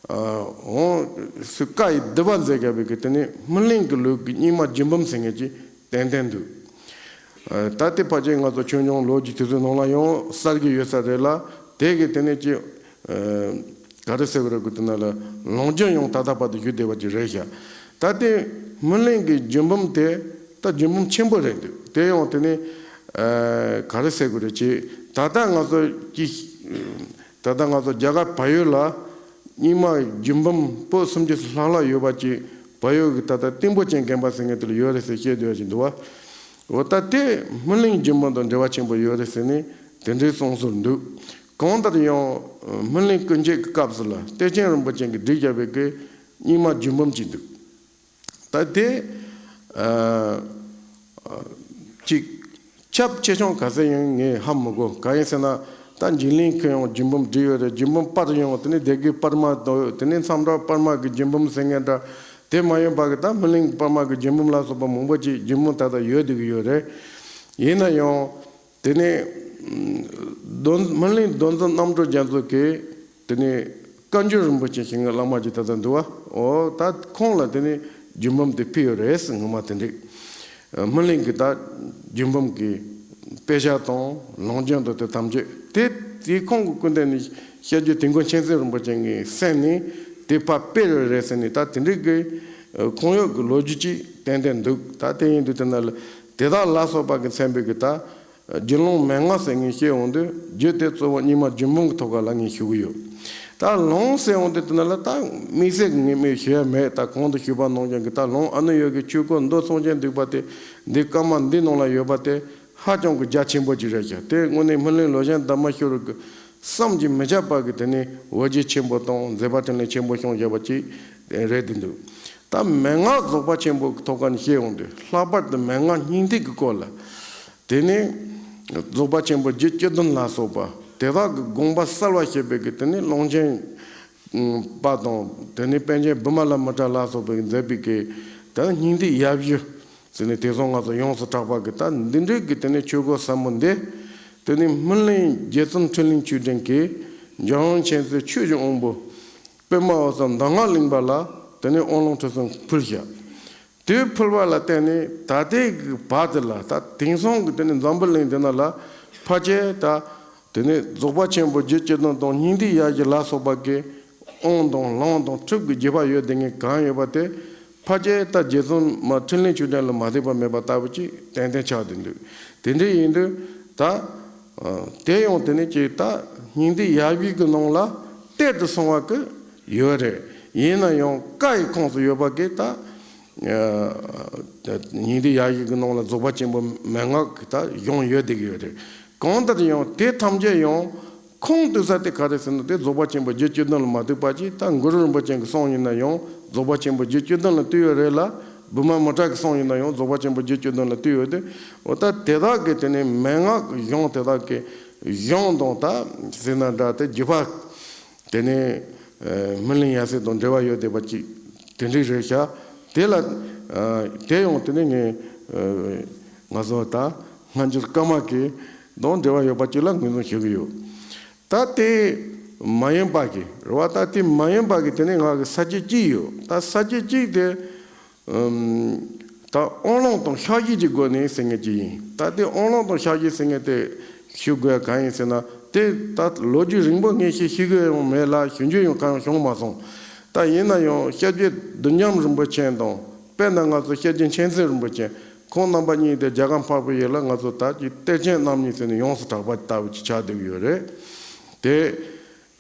འོང་སུ་བཀའ་ཡི་བསྡུ་བ་མཛད་བཞག་པའི་གི་དེ་ནི་སྨིན་གླིང་གི་ལུགས་ཀྱི་རྙིང་མ་རྒྱུད་འབུམ་ཟེར་མཁན་ཅིག་ཏན་ཏན་འདུག་ད་ལྟའི་ཕལ་ཆེར་ང་ཚོ་ཆོས་འབྱུང་ལོ་རྒྱུས་དེ་ཚོའི་ནང་ལ་ཡང་གསལ་གྱི་ཡོད་ས་རེད་ལ། དེ་གི་དེ་ནས་ཅི་ག་རེ་ཟེར་དགོས་རེད་གི་དེ་ན་ལ་ལུང་རྒྱུན་ཡང་ད་ལྟ་བར་དུ་བཞུགས་བསྡད་པ་ཅིག་རེད་ཤག་ད་ལྟའི་སྨིན་གླིང་གི་རྒྱུད་འབུམ་དེ་ད་རྒྱུད་འབུམ་ཆེན་པོ་རེད་འདུག་དེ་ཡང་དེ་ནས་ག་རེ་ཟེར་དགོས་རེད་ཅི། ད་ལྟ་ང་ཚོ་ཅི། ད་ལྟ་ང་ཚོ་རྒྱ་གར་བལ་ཡུལ་ལ་རྙིང་མ་རྒྱུད་འབུམ་པོད་སུམ་ཅུ་ལྷག་ལྷག་ཡོད་པ་ཅིག་བལ་ཡུལ་གྱི་ད་ལྟ་གཏིང་པོ་ཅན་དགོན་པ་ཟེར་མཁན་དེ་ལ་ཡོད་རེད་ཟེར་བཤད་བསྡད་པ་ཅིག་འདུག་བ། འོ་ད་དེ་སྨིན་གླིང་རྒྱུད་འབུམ་དང་འབྲེལ་བ་ཆེན་པོ་ཡོད་རེད་ཟེར་ནས་དེ་འདྲའི་གསུང་སྲོལ་འདུག་གང་ལྟར་ཡང་སྨིན་གླིང་ཀུན་མཁྱེན་གྱི་སྐབས་སུ་ལ་གཏེར་ཆེན་རིན་པོ་ཆེ་གིས་བསྒྲིགས་བཞག་པའི་གི་རྙིང་མ་རྒྱུད་འབུམ་ཅིག་འདུག་ད་དེ་ཨ་ཅིག་ཁྱབ་ཆེ་ཆུང་ག་ཚད་ཡིན་ངས་ཧ་མི་གོ། གང་ཡིན་ཟེར་ན་ད་འཇིགས་གླིང་གི་ཡང་རྒྱུད་འབུམ་བྲིས་ཡོད་རེད། རྒྱུད་འབུམ་པར་ཡང་དེ་ནས་སྡེ་དགེ་པར་མ་དང་དེ་ནས་མཚམས་བྲག་པར་མ་གི་རྒྱུད་འབུམ་ཟེར་མཁན་འདྲ། དེ་མ་ཡིན་པ་གི་ད་སྨིན་གླིང་པར་མ་གི་རྒྱུད་འབུམ་ལ་སོགས་པ་མང་པོ་ཅིག་རྒྱུད་འབུམ་ད་ལྟ་ཡོད་བསྡད་ཀྱི་ཡོད་རེད། ཡིན་ན་ཡང་དེ་ནས་མདོ་སྨིན་གླིང་མདོ་འཛིན་རྣམ་གྲོལ་རྒྱ་མཚོ་གིས་དེ་ནས་བཀའ་འགྱུར་རིན་པོ་ཆེ་ཞེས་ངའི་བླ་མ་ཅིག་ད་ལྟ་འདུག་བ། འོ་ད་ཁོང་ལ་དེ་ནས་རྒྱུད་འབུམ་དེ་ཕུལ་ཡོད་རེད་ཟེར། ངོ་མ་དེ་འདྲ་སྨིན་གླིང་གི་ད་རྒྱུད་འབུམ་གི་དཔེ་ཆ་དང་ལུང་རྒྱུན་དང་དེ་ཐམས་ཅད་དེ་དེ་ཁོང་གི་སྐུ་མདུན་ནས་སྐྱབས་རྗེ་དིལ་མགོ་མཁྱེན་བརྩེ་རིན་པོ་ཆེ་གིས་གསན་ནས་དེ་ཕར་སྤེལ་ཡོད་རེད་ཟེར་ནས་ད་དེ་འདྲའི་གི་ཁོང་ཡོད་ཀྱི་ལོ་རྒྱུས་ཅིག་ཏན་ཏན་འདུག་ད་དེ་ཡིན་དུས་དེ་ན་ལ་དེ་དག་ལ་སོགས་པ་གི་མཚན་པའི་གི་ད། རྒྱུད་ལུང་མན་ངག་ཟེར་ངས་བཤད་འོང་དུས་རྒྱུད་དེ་གཙོ་བོ་རྙིང་མ་རྒྱུད་འབུམ་གྱི་ཐོག་ཁ་ལ་ངས་ཞུ་གི་ཡོད། ད་ལུང་ཟེར་འོང་དུས་དེ་ན་ལ་ད་དམིགས་བསལ་གྱི་ངས་མི་ཞུ་ཡ་མེད། ད་གོང་དུ་ཞུས་པ་ནང་བཞིན་གྱི་ད་ལུང་ཨ་ནུ་ཡོ་གི་ཆོས་སྐོར་མདོ་ཚོགས་ཆེན་འདུས་པ་དེ་འདི་བཀའ་མ་འདི་ནང་ལ་ཡོད་པ་དེ་ཧ་ཅང་གི་རྒྱ་ཆེན་པོ་ཅིག་རེད་ཤག་དེ་དངོས་གནས་སྨིན་གླིང་ལོ་ཆེན་དར་མ་ཤོད་རིགས་ཀྱི་བསམ་གྱིས་མི་ཁྱབ་པ་གི་དེ་ནས་འོ་བརྒྱལ་ཆེན་པོ་དང་མཛད་པ་འཕྲིན་ལས་ཆེན་པོ་བྱུང་བཞག་པ་ཅིག་རེད་དེ་འདུག་ད་མན་ངག་རྫོགས་པ་ཆེན་པོ་གི་ཐོག་ཁ་ནས་བཤད་ཡོང་དུས། ལྷག་པར་དུ་མན་ངག་སྙིང་ཐིག་གི་སྐོར་ལ། དེ་ནས་རྫོགས་པ་ཆེན་པོ་རྒྱུད་བཅུ་བདུན་ལ་སོགས་པ་དེ་དག་གི་དགོངས་པ་གསལ་བར་བྱེད་པའི་གི་དེ་ནས་ཀློང་ཆེན་པ་དང་། དེ་ནས་པཎ་ཆེན་བི་མ་ལ་མི་ཏྲ་ལ་སོགས་པས་མཛད་པའི་གི་ད་སྙིང་ཐིག་ཡབ་བཞི་ཟེར་ནས། དེང་སང་ང་ཚོ་ཡོངས་སུ་གྲགས་པ་གི་ད་འདི་འདྲའི་གི་དེ་ནས་ཆོས་སྐོར་ཟབ་མོ་འདི། དེ་ནས་སྨིན་གླིང་རྗེ་བཙུན་འཕྲིན་ལས་ཆོས་སྒྲོན་གྱིས་འཇམ་དབྱངས་མཁྱེན་བརྩེ་ཆོས་ཀྱི་དབང་པོ་པདྨ་འོད་གསལ་གདམས་ངག་གླིང་པ་ལ་དེ་ནས་དབང་ལུང་ཁྲིད་གསུམ་ཕུལ་བཞག་དེ་ཕུལ་བ་ལ་བརྟེན་ནས། ད་ལྟའི་གི་བར་དེ་ལ་ད་དེང་སང་གི་དེ་ནས་འཛམ་བུ་གླིང་འདི་ན་ལ་ཕལ་ཆེར་ད་དེ་ནས་རྫོགས་པ་ཆེན་པོ་རྒྱུད་བཅུ་བདུན་དང་སྙིང་ཐིག་ཡབ་བཞི་ལ་སོགས་པ་གི་དབང་དང་ལུང་དང་ཁྲིད་ཀྱི་བརྒྱུད་པ་ཡོད་བསྡད་མཁན་གང་ཡོད་པ་དེ། ཕལ་ཆེར་ད་རྗེ་བཙུན་མ་འཕྲིན་ལས་ཆོས་སྒྲོན་ལ་མ་ལྟོས་པ་མེད་པ་ལྟ་བུ་ཅིག་ཏན་ཏན་ཆགས་བསྡད་འདུག་དེ་འདྲ་ཡིན་དུས་ད། ཨ། དེ་ཡང་དེ་ནས་ཅིག་ད་སྙིང་ཐིག་ཡབ་བཞི་གི་ནང་ལ་གཏེར་དུ་སོང་བ་གི་ཡོད་རེད། ཡིན་ན་ཡང་བཀའ་ཡི་ཁོངས་སུ་ཡོད་པ་གི་ད། ཨ། སྙིང་ཐིག་ཡབ་བཞི་གི་ནང་ལ་རྫོགས་པ་ཆེན་པོ་མན་ངག་གི་ད་གཞུང་ཡོད་བསྡད་ཀྱི་ཡོད་རེད། གང་ལྟར་ཡང་དེ་ཐམས་ཅད་ཡང་ཁུངས་གཏུགས་ས་དེ་ག་རེ་ཟེར་ན། དེ་རྫོགས་པ་ཆེན་པོ་རྒྱུད་བཅུ་བདུན་ལ་མ་ལྟོས་པ་ཅིག་ད་གུ་རུ་རིན་པོ་ཆེ་གི་གསུང་ཡིན་ན་ཡང་རྫོགས་པ་ཆེན་པོ་རྒྱུད་བཅུ་བདུན་ལ་ལྟོས་ཡོད་རེད་ལ། བི་མ་མི་ཏྲ་གི་གསུང་ཡིན་ན་ཡང་རྫོགས་པ་ཆེན་པོ་རྒྱུད་བཅུ་བདུན་ལ་ལྟོས་ཡོད་དེ། འོ་ད་དེ་དག་གི་དེ་ནས་མན་ངག་གི་གཞུང་དེ་དག་གི་གཞུང་དང་ད་ཟེར་ན་འདྲ། དེ་བརྒྱུད་པ་དེ་ནས་ཨ་སྨིན་གླིང་ཡབ་སྲས་དང་འབྲེལ་བ་ཡོད་བསྡད་པ་ཅིག་དེ་འདྲ་རེད་ཤག་དེ་ལ་ཨ་དེ་ཡང་དེ་ནས་ངས་ཨ་ང་ཚོ་ད་སྔ་འགྱུར་བཀའ་མ་གི་དང་འབྲེལ་བ་ཡོད་པ་ཅིག་ལ་ངོས་འཛིན་ཞུ་གི་ཡོད། ད་དེ་མ་ཡིན་པ་གི་རེད་བ། ད་དེ་མ་ཡིན་པ་གི་དེ་ནས་ང་གི་ས་བཅད་གཅིག་ཡོད། ད་ས་བཅད་གཅིག་དེ་ཨམ། ད་དབང་ལུང་དང་ཤཱཀྱའི་གི་སྒོ་ནས་ཟེར་མཁན་ཅིག་ཡིན། ད་དེ་དབང་ལུང་དང་ཤཱཀྱའི་ཟེར་མཁན་དེ་ཞུ་དགོས་གང་ཡིན་ཟེར་ན། དེ་ད་ལོ་རྒྱུས་རིང་པོ་ངས་ཞིག་ཞུ་གི་ཡང་མེད་ལ། ཞུ་རྒྱུ་ཡང་གང་ཡང་བྱུང་མ་སོང་། ད་ཡིན་ན་ཡང་སྐྱབས་རྗེ་བདུད་འཇོམས་རིན་པོ་ཆེ་དང་། དཔེར་ན་ང་ཚོ་སྐྱབས་རྗེ་མཁྱེན་བརྩེ་རིན་པོ་ཆེ། ཁོང་རྣམ་པ་གཉིས་དེ་རྒྱ་གར་འཕགས་པའི་ཡུལ་ལ་ང་ཚོ་ད་ཅིག་གཏེར་ཆེན་རྣམ་གཉིས་ཟེར་ནས་ཡོངས་སུ་གྲགས་པ་ལྟ་བུ་ཅིག་ཆགས་བསྡད་ཀྱི་ཡོད་རེད། དེ་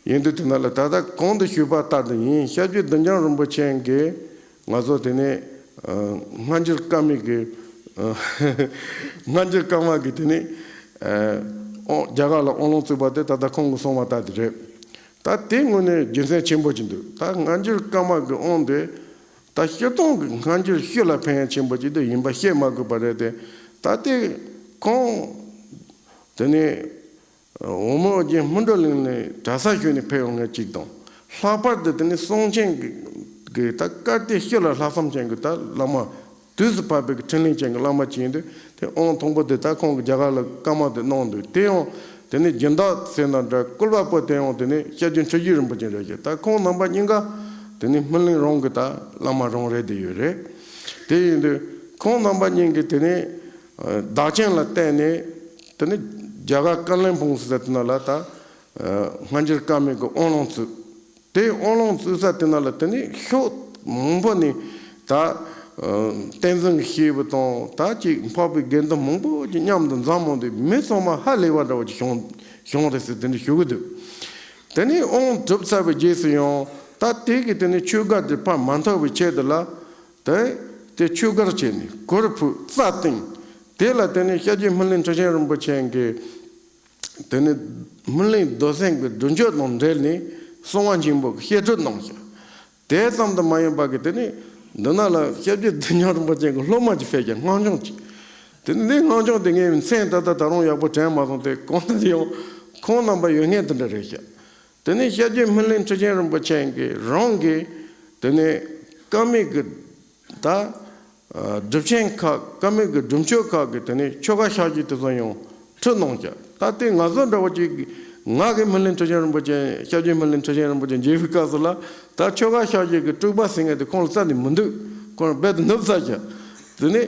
ཡིན་དུས་དེ་ན་ལ་ད་ལྟ་གོང་དུ་ཞུས་པ་ལྟར་དུ་ཡིན། སྐྱབས་རྗེ་བདུད་འཇོམས་རིན་པོ་ཆེ་གིས་ང་ཚོ་དེ་ནས་ཨ་སྔ་འགྱུར་བཀའ་མའི་གི་ཨ་སྔ་འགྱུར་བཀའ་མ་གི་དེ་ནས་ཨ་དབང་རྒྱ་གར་ལ་དབང་ལུང་བཙུགས་པ་དེ་ད་ལྟ་ཁོང་གིས་གསུངས་པ་ལྟར་དེ་རེད། ད་དེ་དངོས་གནས་རྒྱུ་མཚན་ཆེན་པོ་ཅིག་འདུག་ད་སྔ་འགྱུར་བཀའ་མ་གི་དབང་དེ་ད་སྤྱིར་བཏང་གི་སྔ་འགྱུར་ཤོད་ལ་ཕན་ཡ་ཆེན་པོ་ཅིག་འདུག་ཡིན་པ་བཤད་མ་དགོས་པ་རེད་དེ། ད་དེ་ཁོང་དེ་ནས་འོལ་མོ་རྗེ་སྨིན་གྲོལ་གླིང་ནས་གྲྭ་ས་ཞུས་ནས་ཕེབས་ཡོང་མཁན་གཅིག་དང་། ལྷག་པར་དུ་དེ་ནས་གསུང་ཆེན་གྱི་གི་ད་བཀའ་གཏེར་ཤོད་ལ་ལྷག་བསམ་ཅན་གྱི་ད་བླ་མ་དུས་སུ་བབས་པའི་གི་འཕྲིན་ལས་ཅན་གྱི་བླ་མ་ཅིག་ཡིན་དུས། དེ་དབང་དང་པོ་དེ་ད་ཁོང་གིས་རྒྱ་གར་ལ་བཀའ་མ་དེ་གནང་འདུག་དེ་ཡང་དེ་ནས་སྦྱིན་བདག་ཟེར་ན་འདྲ། སྐུལ་བ་པོ་དེ་ཡང་དེ་ནས་སྐྱབས་རྗེ་ཁྲི་བཞི་རིན་པོ་ཆེ་རེད་ཤག་ད་ཁོང་རྣམ་པ་གཉིས་ཀ་དེ་ནས་སྨིན་གླིང་རང་གི་ད་བླ་མ་རང་རེད་བསྡད་ཡོད་རེད། དེ་ཡིན་དུས་ཁོང་རྣམ་པ་གཉིས་ཀྱིས་དེ་ནས་ཨ་བདག་རྐྱེན་ལ་བརྟེན་ནས་དེ་ནས་རྒྱ་གར་ཀ་ལན་ཕུང་ཟེར་དེ་ན་ལ་ད་ཨ་སྔ་འགྱུར་བཀའ་མའི་གི་དབང་ལུང་བཙུགས། དེ་དབང་ལུང་བཙུགས་ས་དེ་ན་ལ་དེ་ནས་ཕྱོགས་མང་པོ་ནས་ད་ཨ་བསྟན་འཛིན་གྱི་སྐྱེས་བུ་དང་ད་ཅིག་འཕགས་པའི་དགེ་འདུན་མང་པོ་ཅིག་མཉམ་དུ་འཛོམས་ཡོང་དུས། མི་ཚང་མ་ཧ་ལས་པ་འདྲ་བོ་ཅིག་བྱུང་བྱུང་རེད་ཟེར་དེ་འདྲ་ཞུ་གི་འདུག་དེ་ནས་དབང་གྲུབ་ཚར་བའི་རྗེས་སུ་ཡང་ད་དེ་གི་དེ་ནས་ཆོས་བཀའ་དེ་ཕར་མ་འཐོར་བའི་ཆེད་དུ་ལ། དེ་དེ་ཆོས་སྒར་བྱས་ནས་གུར་ཕུབ་རྩྭ་བཏིང་། དེ་ལ་དེ་ནས་སྐྱབས་རྗེ་སྨིན་གླིང་ཁྲི་ཆེན་རིན་པོ་ཆེ་གིས་དེ་ནས་སྨིན་གླིང་རྡོ་སེང་གི་སྒྲུབ་མཆོད་དང་འབྲེལ་ནས་གསང་བ་ཆེན་པོ་གི་བཤད་སྒྲུབ་གནང་ཞིང་། དེ་ཙམ་དུ་མ་ཡིན་པ་གི་དེ་ནས་འདི་ན་ལ་སྐྱབས་རྗེ་བདུད་འཇོམས་རིན་པོ་ཆེ་གི་སློབ་མ་ཅིག་ཕེབས་ཀྱང་སྔགས་འཆང་ཅིག་དེ་ནས་འདི་སྔགས་འཆང་དེ་ངའི་མཚན་ད་ལྟ་ད་རུང་ཡག་པོ་དྲན་མ་སོང་སྟེ། གང་ལྟར་ཡང་ཁོང་རྣམ་པ་ཡོད་མཁན་དེ་འདྲ་རེད་ཤག་དེ་ནས་སྐྱབས་རྗེ་སྨིན་གླིང་ཁྲི་ཆེན་རིན་པོ་ཆེ་གིས་རང་གིས་དེ་ནས་བཀའ་མའི་གི་ད་སྒྲུབ་ཆེན་ཁག་བཀའ་མའི་གི་སྒྲུབ་མཆོད་ཁག་གི་དེ་ནས་ཆོ་ག་ཕྱག་རྒྱུ་དེ་ཚོ་ཡང་ཁྲིད་གནང་ཤག་ད་དེ་ང་ཚོ་འདྲ་བོ་ཅིག་ང་གི་སྨིན་གླིང་ཁྲི་ཆེན་རིན་པོ་ཆེ། སྐྱབས་རྗེ་སྨིན་གླིང་ཁྲི་ཆེན་རིན་པོ་ཆེ་མཇལ་བའི་སྐབས་སུ་ལ་ད་ཆོ་ག་ཕྱག་རྒྱུ་གི་སྤྲུལ་པ་ཟེར་མཁན་དེ་ཁོང་ལ་རྩ་ནས་མི་འདུག་ཁོང་རྦད་དེ་ནུབ་ཚར་ཤག་དེ་ནས་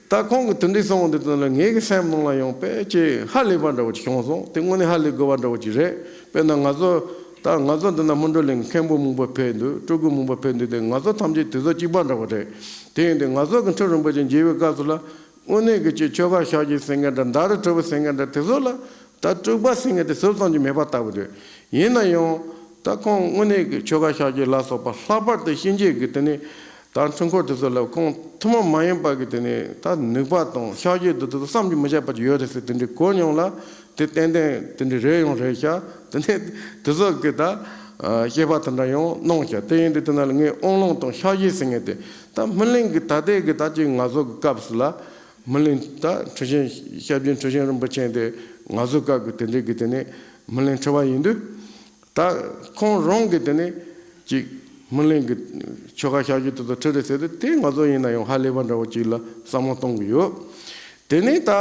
ད་ཁོང་གིས་དེ་འདྲའི་གསུངས་འདུག་དེ་ལ་ངའི་གི་སེམས་ནང་ལ་ཡང་དཔེ་ཅིག་ཧ་ལས་པ་འདྲ་བོ་ཅིག་བྱུང་སོང་། དེ་དངོས་གནས་ཧ་ལས་དགོས་པ་འདྲ་བོ་ཅིག་རེད། དཔེར་ན་ང་ཚོ་ད་ང་ཚོ་འདི་ན་སྨིན་གྲོལ་གླིང་མཁན་པོ་མང་པོ་ཕེབས་འདུག་སྤྲུལ་སྐུ་མང་པོ་ཕེབས་འདུག་དེ་ང་ཚོ་ཐམས་ཅད་དེ་ཚོ་གཅིག་པ་འདྲ་བོ་རེད། དེ་ཡིན་དུས་ང་ཚོ་གི་ཁྲི་རིན་པོ་ཆེ་མཇལ་བའི་སྐབས་སུ་ལ་དངོས་གནས་ཀྱི་ཅིག་ཆོ་ག་ཕྱག་རྒྱུ་ཟེར་མཁན་འདྲ། ཟླ་རེ་གྲུབ་པ་ཟེར་མཁན་འདྲ། དེ་ཚོ་ལ་ད་སྤྲུལ་པ་ཟེར་མཁན་དེ་ཟུར་ཙམ་གྱི་མེད་པ་ལྟ་བུ་རེད། ཡིན་ན་ཡང་ད་ཁོང་དངོས་གནས་ཀྱི་ཆོ་ག་ཕྱག་རྒྱུ་ལ་སོགས་པ། ལྷག་པར་དུ་གཤིན་རྗེ་གི་དེ་ནས་ད་འཁྲུལ་འཁོར་དེ་ཚོ་ལ་ཁོང་ཐུན་མོང་མ་ཡིན་པ་གི་དེ་ནས་ད་ནུས་པ་དང་ཕྱག་རྒྱུ་དེ་ཚོ་བསམ་གྱིས་མི་ཁྱབ་པ་ཅིག་ཡོད་རེད་ཟེར་དེ་འདྲའི་གོ་མྱོང་ལ། དེ་ཏན་ཏན་དེ་འདྲའི་རེད་ཡང་རེད་ཤག་དེ་ནས་དེ་ཚོ་གི་ད་ བཤད་པ་དེ་འདྲ་ཡང་གནང་ཤག་དེ་ཡིན་དུས་དེ་ན་ལ་ངས་དབང་ལུང་དང་ཕྱག་བཞེས་ཟེར་མཁན་དེ་ད་སྨིན་གླིང་གི་ད་ལྟའི་གི་ད་ཅིག་ང་ཚོ་གི་སྐབས་སུ་ལ་སྨིན་གླིང་ད་ཁྲི་ཆེན་ཞབས་རྗེ་ཁྲི་ཆེན་རིན་པོ་ཆེ་དེ་ང་ཚོ་སྐབས་ཀྱི་དེ་འདྲའི་གི་དེ་ནས་སྨིན་གླིང་ཁྲི་པ་ཡིན་དུས། ད་ཁོང་རང་གིས་དེ་ནས་ཅིག་སྨིན་གླིང་གི་ཆོ་ག་ཞབས་ཞུ་དེ་ཚོ་ཁྲིད་རེད་ཟེར་དུས་དེ་ང་ཚོ་ཡིན་ན་ཡང་ཧ་ལས་པ་འདྲ་བོ་ཅིག་ལ་བསམ་བློ་གཏོང་གི་ཡོད། དེ་ནས་ད་ཨ་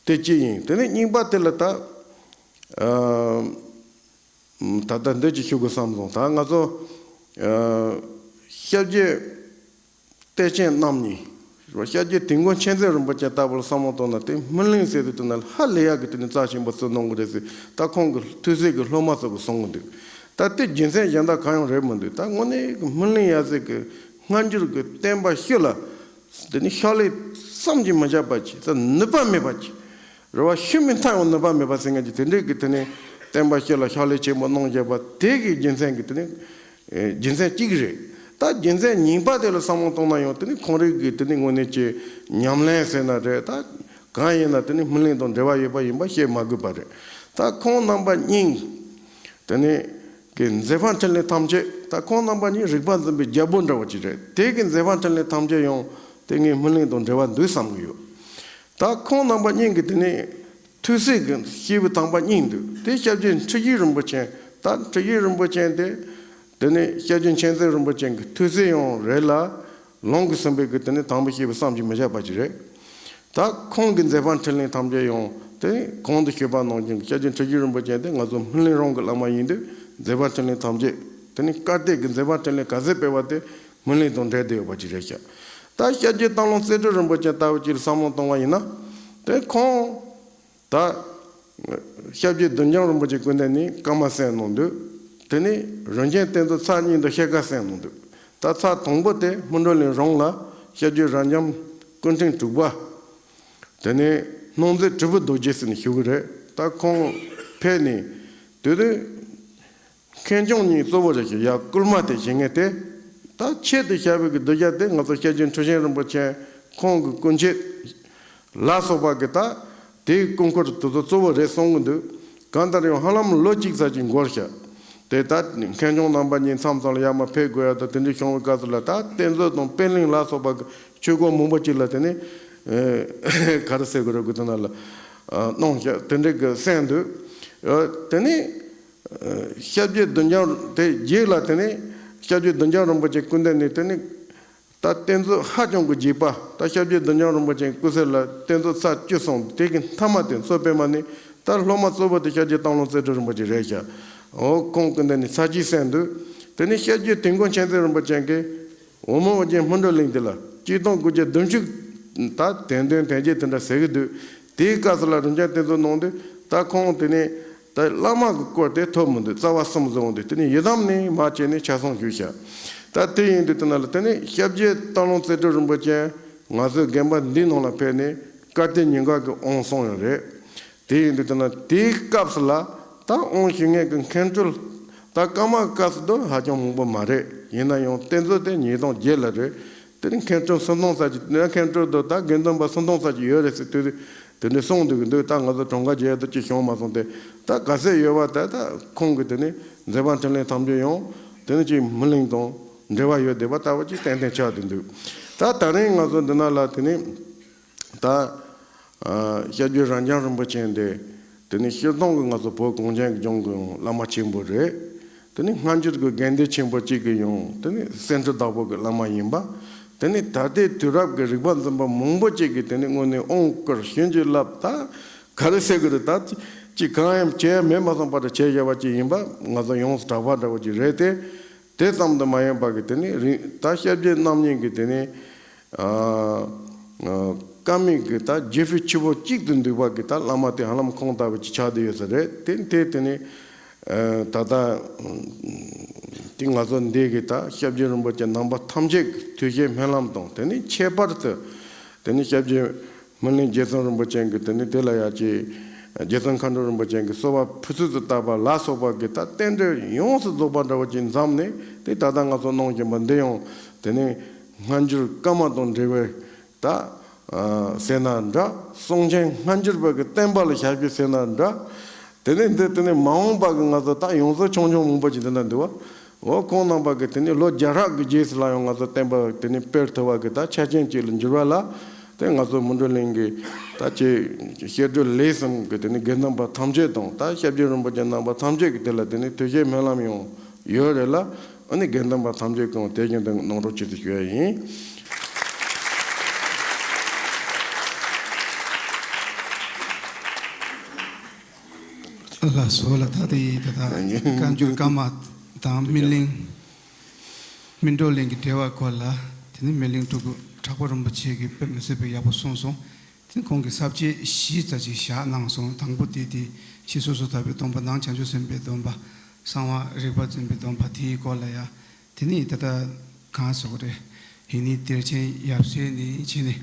དེ་གཅིག་ཡིན། དེ་ནས་གཉིས་པ་དེ་ལ་ད་ཨ་ད་ལྟ་འདི་ཅིག་ཞུ་དགོས་བསམ་སོང་། ད་ང་ཚོ་ཨ་ཞབས་རྗེ་བསྟན་ཆེན་རྣམ་གཉིས། ཞབས་རྗེ་དིལ་མགོ་མཁྱེན་བརྩེ་རིན་པོ་ཆེ་ལྟ་བུ་ལ་བསམ་བློ་གཏོང་ན་དེ་སྨིན་གླིང་ཟེར་དུས་དེ་ན་ཧ་ལས་ཡག་གི་དེ་ནི་རྩ་ཆེན་པོ་བརྩི་གནང་གི་རེད་ཟེར། ད་ཁོང་གི་ཐུགས་སྲས་ཀྱི་སློབ་མ་ཚོ་གི་གསུང་གི་འདུག་ད་དེ་རྒྱུ་མཚན་གཞན་དག་གང་ཡང་རེད་མི་འདུག་ད་དངོས་གནས་ཀྱི་སྨིན་གླིང་ཡབ་སྲས་ཀྱི་སྔ་འགྱུར་གྱི་བསྟན་པ་སྤྱི་ལ་དེ་ནི་ཕྱག་ལས་བསམ་གྱིས་མི་ཁྱབ་པ་ཅིག་ད་ནུས་པ་མེད་པ་ཅིག་རེ་བ་ཤུལ་མི་མཐའ་ཡང་ནུས་པ་མེད་པ་ཟེར་མཁན་གྱི་དེ་འདྲའི་གི་དེ་ནི་བསྟན་པ་སྤྱི་ལ་ཕྱག་ལས་ཆེན་པོ་གནང་བཞག་པ་དེ་གི་རྒྱུ་མཚན་གྱི་དེ་ནི་ཨེ་རྒྱུ་མཚན་གཅིག་རེད། ད་རྒྱུ་མཚན་གཉིས་པ་དེ་ལ་བསམ་བློ་གཏོང་ན་ཡང་དེ་ནི་ཁོང་རང་གི་དེ་ནི་དངོས་གནས་ཀྱི་ཉམས་ལེན་ཟེར་ན་རེད། ད་གང་ཡིན་ན་དེ་ནི་སྨིན་གླིང་དང་འབྲེལ་བ་ཡོད་པ་ཡིན་པ་བཤད་མ་དགོས་པ་རེད། ད་ཁོང་རྣམ་པ་གཉིས་དེ་ནི་གི་མཛད་པ་འཕྲིན་ལས་ཐམས་ཅད་ད་ཁོང་རྣམ་པ་གཉིས་རིག་པ་འཛིན་པའི་རྒྱལ་པོ་འདྲ་བོ་ཅིག་རེད། དེ་གི་མཛད་པ་འཕྲིན་ལས་ཐམས་ཅད་ཡང་དེ་ངས་སྨིན་གླིང་དང་འབྲེལ་བ་འདུག་བསམ་གི་ཡོད། ད་ཁོང་རྣམ་པ་གཉིས་ཀྱི་དེ་ནས་ཐུགས་སྲས་ཀྱི་སྐྱེས་བུ་དམ་པ་གཉིས་འདུག་དེ་སྐྱབས་རྗེ་ཁྲི་བཞི་རིན་པོ་ཆེ། ད་ཁྲི་བཞི་རིན་པོ་ཆེ་དེ་དེ་ནས་སྐྱབས་རྗེ་མཁྱེན་བརྩེ་རིན་པོ་ཆེ་གི་ཐུགས་སྲས་ཡང་རེད་ལ། ལུང་གི་ཟིན་པའི་གི་དེ་ནས་དམ་པའི་སྐྱེས་བུ་བསམ་གྱིས་མི་ཁྱབ་པ་ཅིག་རེད། ད་ཁོང་གི་མཛད་པ་འཕྲིན་ལས་ཐམས་ཅད་ཡང་དེ་གོང་དུ་ཞུས་པ་ནང་བཞིན་གྱི་སྐྱབས་རྗེ་ཁྲི་བཞི་རིན་པོ་ཆེ་དེ་ང་ཚོ་སྨིན་གླིང་རང་གི་བླ་མ་ཡིན་དུས་མཛད་པ་འཕྲིན་ལས་ཐམས་ཅད་དེ་ནས་བཀའ་གཏེར་གྱི་མཛད་པ་འཕྲིན་ལས་ག་ཚད་སྤེལ་བ་དེ། སྨིན་གླིང་དང་འབྲེལ་བསྡད་ཡོད་པ་ཅིག་རེད་ཤག་ད་སྐྱབས་རྗེ་སྟག་ལུང་རྩེ་སྤྲུལ་རིན་པོ་ཆེ་ལྟ་བུ་ཅིག་ལ་བསམ་བློ་གཏོང་བ་ཡིན་ན། དེ་ཁོང་ད་སྐྱབས་རྗེ་བདུད་འཇོམས་རིན་པོ་ཆེ་སྐུ་མདུན་ནས་བཀའ་མ་གསན་གནང་འདུག་དེ་ནས་རིན་ཆེན་གཏེར་མཛོད་ཚར་གཉིས་དང་ཕྱེད་ཀ་གསན་གནང་འདུག་ད་ཚར་དང་པོ་དེ་སྨིན་གྲོལ་གླིང་རང་ལ་སྐྱབས་རྗེ་རབ་འབྱམས་སྐུ་ཕྲེང་དྲུག་པ། དེ་ནས་སྣང་མཛད་དྲིལ་བུ་རྡོ་རྗེ་ཟེར་ནས་ཞུ་གི་རེད། ད་ཁོང་ཕེབས་ནས་དེ་དུས། མཁན་སྐྱོང་གཉིས་གཙོ་བོ་རེད་ཤག་ཡ་བསྐུལ་མ་དེ་བྱེད་མཁན་དེ། ད་ཆེད་དུ་བཞག་པའི་གི་གདུལ་བྱ་དེ་ང་ཚོ་སྐྱབས་རྗེ་ཁྲི་ཆེན་རིན་པོ་ཆེ་ཁོང་གི་སྐུ་མཆེད་ལ་སོགས་པ་གི་ད་དེའི་སྐུ་འཁོར་དེ་ཚོ་གཙོ་བོ་རེད་གསུང་གི་འདུག་གང་ལྟར་ཡང་ཧ་ལམ་ལོ་གཅིག་ཙམ་ཅིག་འགོར་ཤག་དེ་ད་མཁན་སྐྱོང་རྣམ་པ་གཉིས་མཚམས་མཚམས་ལ་ཡར་མར་ཕེབས་དགོས་ཡ་ད་དེ་འདྲ་བྱུང་བའི་སྐབས་སུ་ལ་ད་གཏེར་མཛོད་དང་པད་གླིང་ལ་སོགས་པ་གི་ཆོས་སྒོ་མང་པོ་ཅིག་ལ་དེ་ནི་ག་རེ་ཟེར་དགོས་རེད་དགོས་དེ་ན་ལ་གནང་ཤག་དེ་འདྲ་གི་གསན་འདུག་དེ་ནི། སྐྱབས་རྗེ་བདུད་འཇོམས་དེ་རྗེས་ལ་དེ་ནས་སྐྱབས་རྗེ་བདུད་འཇོམས་རིན་པོ་ཆེ་སྐུ་མདུན་ནས་དེ་ནས་ད་གཏེར་མཛོད་ཧ་ཅང་གི་རྒྱས་པ་ད་སྐྱབས་རྗེ་བདུད་འཇོམས་རིན་པོ་ཆེ་སྐུ་ཚེ་ལ་གཏེར་མཛོད་ཚར་བཅུ་སོང་དེ་གི་མཐའ་མ་དེ་མཚོ་པདྨ་ནས་ད་སློབ་མ་གཙོ་བོ་དེ་སྐྱབས་རྗེ་སྟག་ལུང་རྩེ་སྤྲུལ་རིན་པོ་ཆེ་རེད་ཤག་འོ་ཁོང་སྐུ་མདུན་ནས་ཚར་གཅིག་གསན་འདུག་དེ་ནས་སྐྱབས་རྗེ་དིལ་མགོ་མཁྱེན་བརྩེ་རིན་པོ་ཆེ་གིས། འོལ་མོ་ཨོ་རྒྱན་སྨིན་གྲོལ་གླིང་འདི་ལ་སྤྱིར་བཏང་སྐུ་ཕྱྭ་བདུན་ཅུ་ད་དད་འདུན་དད་བརྒྱད་དེ་འདྲ་ཟེར་གི་འདུག་དེའི་སྐབས་སུ་ལ་རིན་ཆེན་གཏེར་མཛོད་ནང་དུ་ད་ཁོང་དེ་ནས་ད་བླ་མ་གི་སྐོར་དེ་ཐོབ་མི་འདུག་རྩ་བ་གསུམ་བཟུང་འདུག་དེ་ནས་ཡི་དམ་ནས་མར་བྱས་ནས་ཆ་ཚང་ཞུས་ཤག་ད་དེ་ཡིན་དུས་དེ་ན་ལ་དེ་ནས་སྐྱབས་རྗེ་སྟག་ལུང་རྩེ་སྤྲུལ་རིན་པོ་ཆེ་ང་ཚོའི་དགོན་པ་འདི་ནང་ལ་ཕེབས་ནས་བཀའ་གཏེར་ཉིན་འགའ་གི་དབང་གསུངས་ཡོད་རེད། དེ་ཡིན་དུས་དེ་ན་དེའི་སྐབས་སུ་ལ་ད་དབང་ཞུ་མཁན་གྱི་མཁན་སྤྲུལ་ད་ཀརྨ་སྐབས་སུ་དུ་ཧ་ཅང་མང་པོ་མ་རེད། ཡིན་ན་ཡང་གཏེར་མཛོད་དེ་ཉིས་སྟོང་བརྒྱད་ལ་རེད། དེ་ནི་མཁན་སྤྲུལ་སུམ་སྟོང་ཙམ་གྱི་མཁན་སྤྲུལ་དུ་ད་དགེ་འདུན་པ་སུམ་སྟོང་ཙམ་གྱི་ཡོད་རེད་ཟེར་དུས་དེ་འདྲ་གསུངས་འདུག་གི་འདུག་ད་ང་ཚོ་གྲངས་ཀ་བརྗེད་དུ་ཅི་བྱུང་མ་སོང་སྟེ་ད་ག་ཚད་ཡོད་པ་ད་ད་ཁོང་གི་དེ་ནི་མཛད་པ་འཕྲིན་ལས་ཐམས་ཅད་ཡང་དེ་ནི་ཅིག་སྨིན་གླིང་དང་འབྲེལ་བ་ཡོད་བསྡད་པ་ལྟ་བུ་ཅིག་ཏན་ཏན་ཆགས་བསྡད་འདུག་ད་ད་རིང་ང་ཚོ་འདི་ན་ལ་དེ་ནི། ད་ཨ་སྐྱབས་རྗེ་རབ་འབྱམས་རིན་པོ་ཆེ་འདི་དེ་ནི་སྤྱིར་བཏང་གི་ང་ཚོ་བོད་གངས་ཅན་གྱི་ལྗོངས་ཀྱི་ཡང་བླ་མ་ཆེན་པོ་རེད། དེ་ནི་སྔ་འགྱུར་གྱི་དགེ་འདུན་ཆེན་པོ་གཅིག་གི་ཡང་དེ་ནི་གསེར་ཁྲི་བདག་པོ་གི་བླ་མ་ཡིན་པ། དེ་ནི་ད་ལྟའི་དུས་རབས་ཀྱི་རིག་པ་འཛིན་པ་མང་པོ་གཅིག་གིས་དེ་ནི་དངོས་གནས་དབང་བསྐུར་བྱིན་གྱིས་བརླབས་ད་ག་རེ་ཟེར་གི་རེད། ད་ཅི་གང་ཡང་བྱས་མེད་མ་སོང་བར་དུ་བྱས་བཞག་པ་ཅིག་ཡིན་པ་ང་ཚོ་ཡོངས་སུ་གྲགས་པ་འདྲ་བོ་ཅིག་རེད་དེ། དེ་ཙམ་དུ་མ་ཡིན་པ་གི་དེ་ནི་རིང་ད་སྐྱབས་རྗེ་རྣམ་གཉིས་ཀྱི་དེ་ནི་ཨ་ཨ་བཀའ་མིག་གི་ད་རྗེ་ཕུད་ཆུ་བོ་གཅིག་ཏུ་འདུས་པ་གི་ད་བླ་མ་དེ་ཧ་ལམ་ཁོང་ལྟ་བུ་ཅིག་ཆགས་བསྡད་ཡོད་ས་རེད། དེ་དེ་དེ་ནི་ཨ་ད་ལྟ་དེ་ང་ཚོ་འདི་གི་ད་སྐྱབས་རྗེ་རིན་པོ་ཆེ་རྣམ་པ་ཐམས་ཅད་ཀྱི་ཐུགས་བཞེད་སྨོན་ལམ་དང་དེ་ནི་ཁྱད་པར་དུ་དེ་ནི་སྐྱབས་རྗེ་སྨིན་གླིང་རྗེ་བཙུན་རིན་པོ་ཆེ་གི་དེ་ནི་དེ་ལ་ཡ་ཅིག་རྗེ་བཙུན་མཁའ་འགྲོ་རིན་པོ་ཆེ་གི་གསོལ་བ་ཕུར་ཚུགས་སུ་བཏབ་པ་ལ་སོགས་པ་གི་ད་རྟེན་འབྲེལ་ཡོངས་སུ་རྫོགས་པ་འདྲ་བོ་ཅིག་འཛོམས་ནས་དེ་ད་ལྟ་ང་ཚོ་གནང་བཞིན་པ་འདི་ཡང་དེ་ནི་སྔ་འགྱུར་བཀའ་མ་དང་འབྲེལ་བའི་ད་ཟེར་ན་འདྲ། གསུང་ཆེན་སྔ་འགྱུར་བ་གི་བསྟན་པ་ལ་ཞབས་ཞུ་ཟེར་ན་འདྲ། དེ་ནས་འདི་དེ་ནས་མ་འོངས་པ་གི་ང་ཚོ་ད་ཡོངས་སུ་ཆུང་ཆུང་མང་པོ་ཅིག་འདི་ན་འདུག་བ། འོ་ཁོང་རྣམ་པ་གི་དེ་ནས་ལོ་བརྒྱ་ཕྲག་གི་རྗེས་སུ་ལ་ཡང་ང་ཚོ་བསྟན་པ་དེ་ནས་སྤེལ་ཐུབ་པ་གི་ད་ཆ་རྐྱེན་ཅིག་ལ་འགྱུར་བ་ལ། དེ་ང་ཚོ་མུན་སྒྲུབ་གླིང་གི་ད་ཅིག་བཤད་སྒྲུབ་ལས་གསུམ་གི་དེ་ནས་དགེ་འདུན་པ་ཐམས་ཅད་དང་ད་སྐྱབས་རྗེ་རིན་པོ་ཆེ་རྣམ་པ་ཐམས་ཅད་ཀྱི་དེ་ལ་དེ་ནས་ཐུགས་བཞེད་སྨོན་ལམ་ཡང་ཡོད་རེད་ལ། ཨ་ནི་དགེ་འདུན་པ་ཐམས་ཅད་ཀྱང་དེ་བཞིན་དུ་གནང་རོགས་ཅེས་སུ་ཞུ་ཡ་ཡིན། ལགས་སོ་ལགས། ད་དེ་ད་ལྟ་བཀའ་འགྱུར་བཀའ་མ་དང་སྨིན་གླིང་། སྨིན་གྲོལ་གླིང་གི་འབྲེལ་བ་སྐོར་ལ། དེ་ནི་སྨིན་གླིང་སྤྲུལ་སྐུ་གྲགས་པ་རིན་པོ་ཆེ་གིས་དཔེ་མི་སྲིད་པའི་ཡག་པོ་གསུངས་སོང་། དེ་ནི་ཁོང་གིས་ས་བཅད་བཞི་ཙམ་ཅིག་བཞག་གནང་སོང་། དང་པོ་དེ་དེ་ཕྱི་སོ་སོར་ཐར་པའི་སྡོམ་པ། ནང་བྱང་ཆུབ་སེམས་དཔའི་སྡོམ་པ། གསང་བ་རིག་པ་འཛིན་པའི་སྡོམ་པ། དེའི་སྐོར་ལ་ཡ། དེ་ནི་ད་ལྟ་གང་ཟེར་དགོས་རེད། ཡིན་ནི་གཏེར་ཆེན་ཡབ་སྲས་ནས་བྱས་ནས།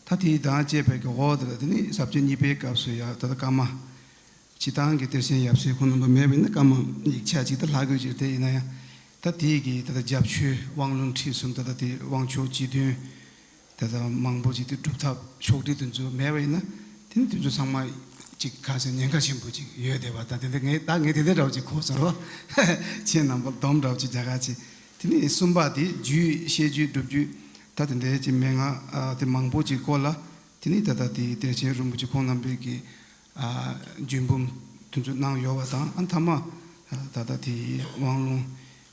ད་དེའི་དང་བཅས་པའི་གི་འོག་དེ་ལ་དེ་ནི་ས་བཅད་གཉིས་པའི་སྐབས་སུ་ཡ་ད་ལྟ་བཀའ་མ། སྤྱིར་བཏང་གི་གཏེར་ཆེན་ཡབ་སྲས་ཁོང་རྣམ་པ་མེད་པ་ཡིན་ན་བཀའ་མ་ཡིག་ཆ་ཅིག་ད་ལྷག་དགོས་ཀྱི་རེད། དེ་ཡིན་ན་ཡང་ད་དེའི་གི་ད་ལྟ་རྒྱབ་ཆོས་དབང་ལུང་ཁྲིད་གསུམ། ད་ལྟ་དེ་དབང་ཆོག་སྤྱི་དོན། ད་ལྟ་མང་པོ་ཅིག་དེ་སྒྲུབ་ཐབས་ཕྱོགས་སྒྲིག་དེ་ཚོ་མེད་པ་ཡིན་ན། དེ་ནི་དེ་ཚོ་ཚང་མ་ཅིག་ག་ཟེར་ཉེན་ཁ་ཆེན་པོ་ཅིག་ཡོད་བསྡད་པ། ད་དེ་འདྲ་ངས་ད་ངས་དེ་འདྲ་འདྲ་བོ་ཅིག་གོ་སོང་རོ། ཁྱེད་རྣམ་པ་སྡོམ་འདྲ་བོ་ཅིག་རྒྱག་ག་ཅིག། དེ་ནི་གསུམ་པ་དེ་རྒྱུད་བཤད་རྒྱུད་སྒྲུབ་རྒྱུད། ད་དེ་འདྲའི་ཅིག་མན་ངག་ཨ་དེ་མང་པོ་ཅིག་སྐོར་ལ། དེ་ནི་ད་ལྟ་དེ་གཏེར་ཆེན་རིན་པོ་ཆེ་ཁོང་རྣམ་པའི་གི་ཨ་རྒྱུད་འབུམ་དེ་ཚོ་གནང་ཡོད་པ་དང་། ཨ་མཐའ་མ་ད་ལྟ་དེ་དབང་ལུང་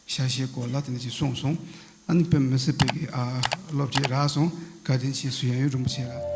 ཤ་ཤེད་སྐོར་ལ་དེ་འདྲ་ཅིག་གསུངས་སོང་། ཨ་ནི་དཔེ་མི་སྲིད་པའི་གི་ཨ་བློ་སྐྱེད་རག་སོང་། བཀའ་དྲིན་ཆེ་ཞུ་ཡ་ཡོད་རིན་པོ་ཆེ་ལགས།